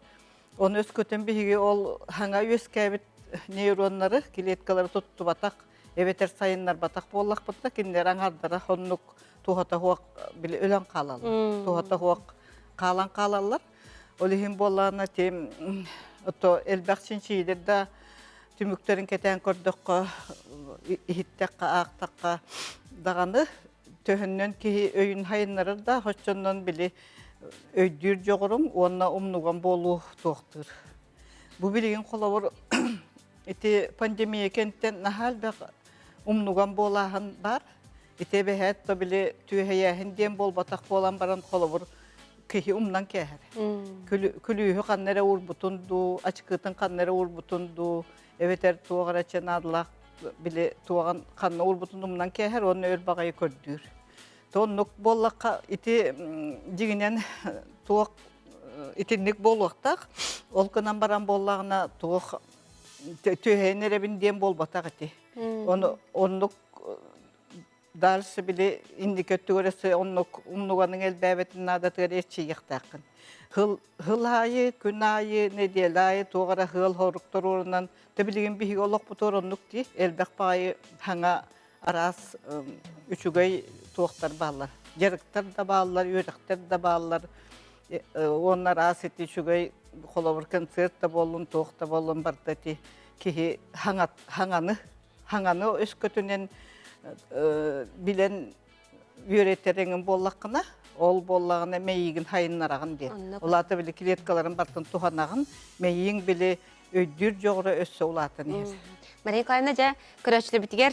Оны өскөтүн биһиги ол хаҥа үөскээбит нейроннары, клеткалары туттубатах, эбэтэр сайыннарбатах буоллахпытына, кинилэр аҥардара оннук туһата суох били өлөн хаалаллар. Туһата суох хаалан хаалаллар. Ол иһин буоллаҕына тим ото элбэх чинчийилэр да түмүктэрин кэтээн көрдөххө, иһиттэххэ, аахтахха даҕаны төһөннөн киһи өйүн хайыннарар да, оччоннон били өйдүүр дьоҕурум уонна умнуган буолуу туохтуур. Бу билигин холобур ити пандемия кэнниттэн наһаа элбэх умнуган буолааһын бар. Ити эбэһээт то били түөһэйээһин диэн буолбатах буолан баран холобур киһи умнан кээһэр. Күлүүһү ханна эрэ уурбутун дуу, ачыкытын ханна эрэ уурбутун дуу, эбэтэр туох эрэ чынаадылаах били туоҕан ханна уурбутун умнан кээһэр уонна өр баҕайы көрдүүр. Тоннук буоллахха ити дьиҥинэн туох итинник буолуохтаах. Ол гынан баран буоллаҕына туох түөһэйэн эрэбин диэн буолбатах ити. Ону оннук дальше били инники өттүгэр өссө оннук умнуганың элбээбэтин наадатыгар эрчийиэхтээххин. Хыл хыл аайы, күн аайы, нэдиэлэ аайы туох эрэ ыал хоруктар уорунан Тэ билигин биһиги олохпутугар оннук дии элбэх баҕайы хаҥа араас үчүгэй туохтар бааллар. Дьарыктар да бааллар, үөрэхтэр да бааллар. Уонна араас ити үчүгэй холобур концерт да буоллун, туох да буоллун барыта ити киһи хаҥаны хаҥаны өскөтүнэн билэн үөрэтэриҥин буоллаххына, ол буоллаҕына мэйиигин хайыннараҕын диэн. Улаата били клеткаларын бартын туһанаҕын, мэйииҥ били өйдүүр дьоҕура өссө улаатан иһэр. Мария Николаевна, дьэ, көрөөччүлэрбитигэр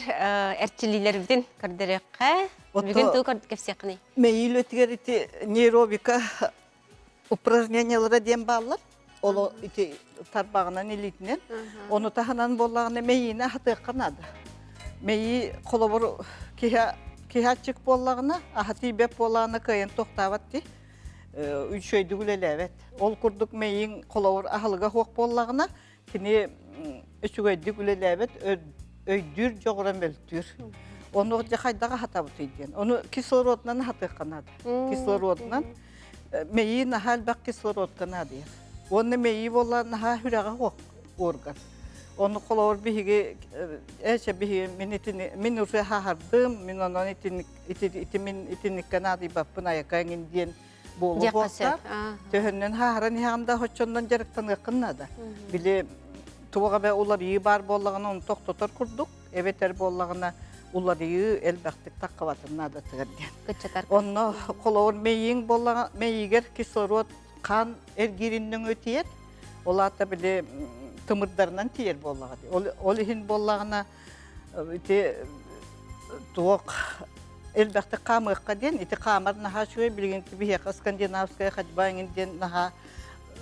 эрчиллиилэрбитин көрдөрүөххэ. Бүгүн тугу кэпсиэххиний? Мэйии үлэтигэр ити нейробика упражнениялара диэн бааллар. Ол ити тарбаҕынан илиитинэн. Ону таһынан буоллаҕына мэйиини аһатыахха наада. Мэйии холобур киһи киһи аччык буоллаҕына, аһа тиийбэт буоллаҕына кыайан тохтообот дии. Үчүгэйдик үлэлээбэт. Ол курдук мэйииҥ холобур аһылыга суох буоллаҕына, кини үчүгэйдик үлэлээбэт, өйдүүр дьоҕура мөлтүүр. Ону дьэ хайдах аһатабытый диэн. Ону кислородунан аһатыахха наада. Кислородунан мэйии наһаа элбэх кислородка наадыйар. Уонна мэйии буолла наһаа сүрэҕэ суох орган. Ону холобур биһиги эчэ биһиги мин итини мин уже хаһардым, мин онон итини ити мин итинниккэ наадыйбаппын айака эҥин диэн буолуо буолта. Төһөннөн хаһаран иһэҕин да хоччоннон дьарыктаныаххын наада. Били туох эбэ уларыйыы баар буоллаҕына ону тохтотор курдук, эбэтэр буоллаҕына уларыйыы элбэхтик таххабатын наадатыгар диэн. Онно холобур мэйииҥ буоллаҕа мэйиигэр кислород хаан эргиирин нөҥүө тиийэр. Ол аата били тымырдарынан тиийэр буоллаҕа дии. Ол, ол иһин буоллаҕына ити туох элбэхтик хаамыахха диэн ити хаамар наһаа үчүгэй билигин биһиэхэ скандинавская ходьба эҥин диэн наһаа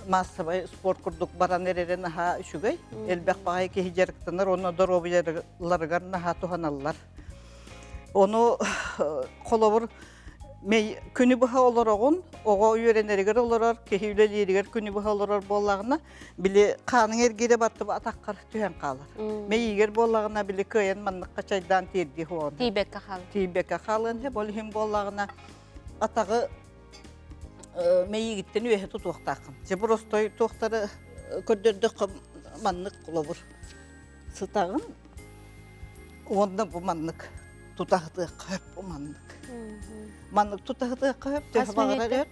массовай спорт курдук баран эрэрэ наһаа үчүгэй. Элбэх баҕайы киһи дьарыктанар уонна доруобуйаларыгар наһаа туһаналлар. Ону холобур Күнү быһа олороҕун, оҕо үөрэнэригэр олорор, киһи үлэлииригэр күнү быһа олорор буоллаҕына, били хааныҥ эргиирэ баттыба атаххар түһэн хаалар. Мэйиигэр буоллаҕына, били кыайан манныкка чайдаан тиэрдии хуоҕун. Тиийбэккэ хаалар. Тиийбэккэ хаалыан сөп. Ол иһин буоллаҕына, атаҕы мэйиигиттэн үөһэ тутуохтааххын. Дьэ боростой туохтары көрдөрдөххө маннык холобур сытаҕын уонна бу маннык тутаһытыахха сөп бу маннык. Маннык тутаһытыахха сөп, төһө баҕарар өр.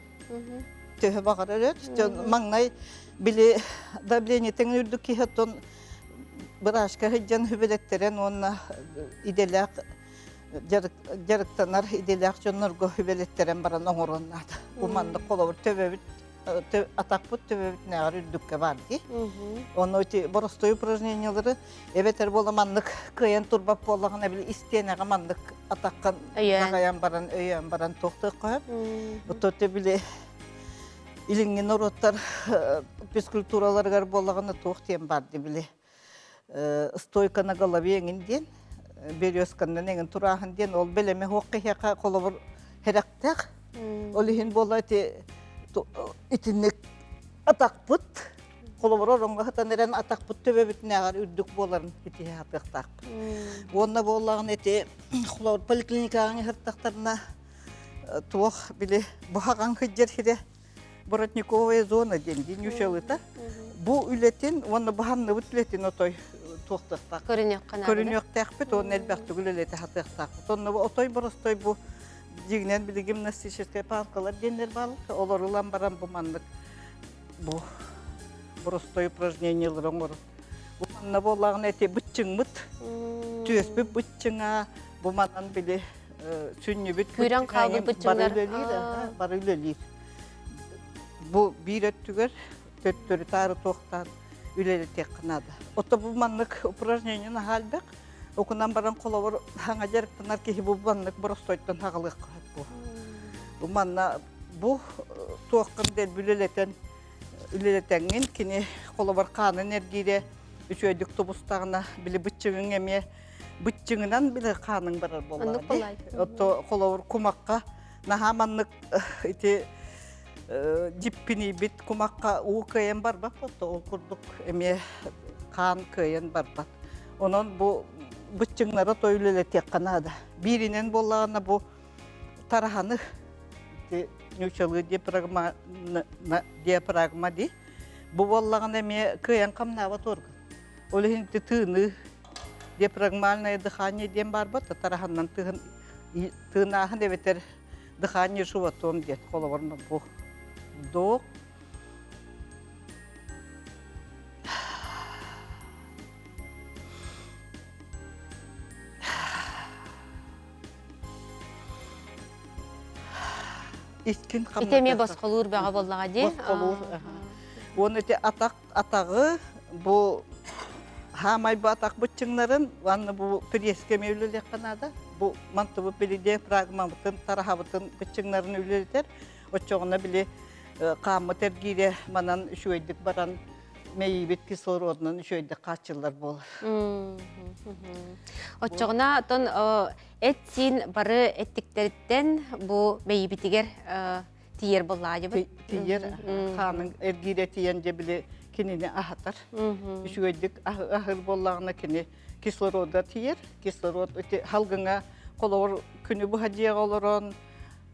Төһө баҕарар өр. Маҥнай били давлениетын үрдүк киһи оттон быраашка сылдьан хүбэлэттэрэн уонна идэлээх дьарыктанар идэлээх дьоннорго хүбэлэттэрэн баран оҥоруон наада. Бу маннык холобур төбөбүт атахпыт төбөбүтүнээҕэр үрдүккэ бар дии. Ону ити боростуой упражнениялары эбэтэр буола маннык кыайан турбат буоллаҕына били истиэнэҕэ маннык атаххын даҕайан баран өйөөн баран туохтуохха сөп. Отто били илиҥҥи норуоттар физкультураларыгар буоллаҕына туох диэн бар дии били стойка на голове эҥин диэн березканнан эҥин турааһын диэн ол бэлэмэ суох киһиэхэ холобур хэрэхтээх ол иһин буола ити итинник атахпыт холобур ороҥҥо сытан эрэн атахпыт төбөбүтүнээҕэр үрдүк буоларын итиһэ сатыахтаахпыт уонна буоллаҕына ити холобур поликлиникаҕа ыһыртахтарына туох били буһаҕаҥ сылдьар сирэ Воротниковая зона диэн динючалыта. Бу үлэтин уонна баһанныбыт үлэтин отой туохтахтаах. Көрүнүөхтээхпит уонна элбэхтик үлэлэтэ сатыахтаахпыт. Онно отой боростой бу дьиҥинэн били гимнастическай палкалар диэннэр бааллар. Олор ылан баран бу маннык бу боростой упражнениялары оҥорор. Бу манна буоллаҕына эти быччыҥмыт, түөспүт быччыҥа, бу манан били сүнньүбүт Күүрэн хаалбыт быччыҥнар. Бары үлэлиир, бары үлэлиир. Бу биир өттүгэр төттөрү-таары туохтаан үлэлэтиэххэ наада. Ото бу маннык упражнение наһаа элбэх. Окунан баран холобур хаҥа дьарыктанар киһи бу маннык боростойтон хаҕалыахха сөп буо. Бу манна бу туоххын дэлби үлэлэтэн үлэлэтэҥҥин кини холобур хаанын эргиирэ үчүгэйдик тубустаҕына били быччыҥыҥ эмиэ быччыҥынан били хааныҥ барар буоллаҕа дии. Отто холобур кумахха наһаа маннык ити дьиппинийбит кумахха уу кыайан барбат отто ол курдук эмиэ хаан кыайан барбат. Онон бу быччыҥнары той үлэлэтиэххэ наада. Бииринэн буоллаҕына бу тараһаны ити ньучалыы диапрагма диапрагма дии. Бу буоллаҕына эмиэ кыайан хамнаабат орган. Ол иһин ити тыыныы диафрагмальное дыхание диэн баарбат тараһаннан тыһын тыынааһын эбэтэр дыхание животом диэн холобур бу вдох искин Ити эмиэ босхолуур бөҕө буоллаҕа дии. Босхолуур. Уонна ити атах атаҕы бу хаамай бу атах быччыҥнарын уонна бу пресске эмиэ үлэлиэххэ наада. Бу мантыбыт били диафрагмабытын, тараһабытын быччыҥнарын үлэлэтэр. Оччоҕуна били хааммыт эргиирэ манан үчүгэйдик баран мэйиибит кислородунан үчүгэйдик хааччыллар буолар. Оччоҕуна оттон эт-сиин бары эттиктэриттэн бу мэйиибитигэр тиийэр буоллаҕа Тиийэр хаанын эргиирэ тиийэн дьэ били кинини аһатар. Үчүгэйдик аһыр буоллаҕына кини кислорода тиийэр. Кислород ити халгыҥа холобур күнү быһа дьиэҕэ олорон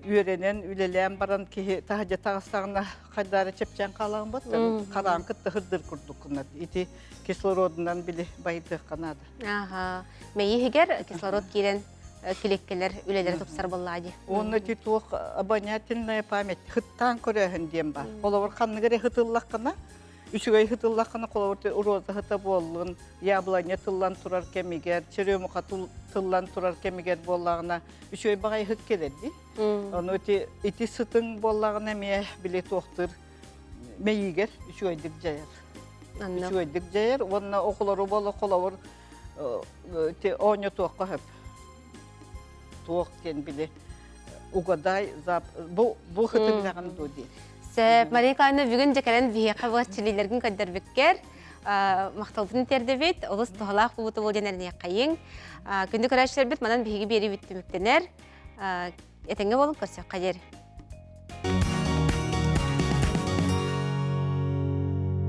Үөрэнэн, үлэлээн баран киһи таһырдьа таҕыстаҕына хайдаары чэпчээн хаалаҕын баттан хараан кытта хырдыр курдуккунар. Ити кислородунан били байытыахха наада. Аха. Мэйиһигэр кислород киирэн килиэккэлэр үлэлэрэ тупсар буоллаа дии. Уонна ити туох обонятельная память хыттаан көрөөһүн диэн бар. Холобур ханнык эрэ хытыллаххына үчүгэй хытыллаххына холобур роза хыта буоллун, яблоня тыллан турар кэмигэр, черемуха тыллан турар кэмигэр буоллаҕына үчүгэй баҕайы хыт кэлэр дии. Ону ити ити сытыҥ буоллаҕына эмиэ били туохтур мэйиигэр үчүгэйдик дьайар. Үчүгэйдик дьайар уонна оҕолору буола холобур ти оонньотуохха сөп. Туох диэн били угадай бу бу хыты билэҕин дуо диэн. Сөп, Мария Николаевна бүгүн дьэ кэлэн биһиэхэ бу чилиилэргин көрдөрбүккэр махталбытын тиэрдэбит, олус туһалаах буолбута буол диэн эрэниэххэйиҥ. Күндү көрөөччүлэрбит манан биһиги биэрии бүттүмүктэнэр. Этэҥҥэ буолун, көрсүөххэ диэри.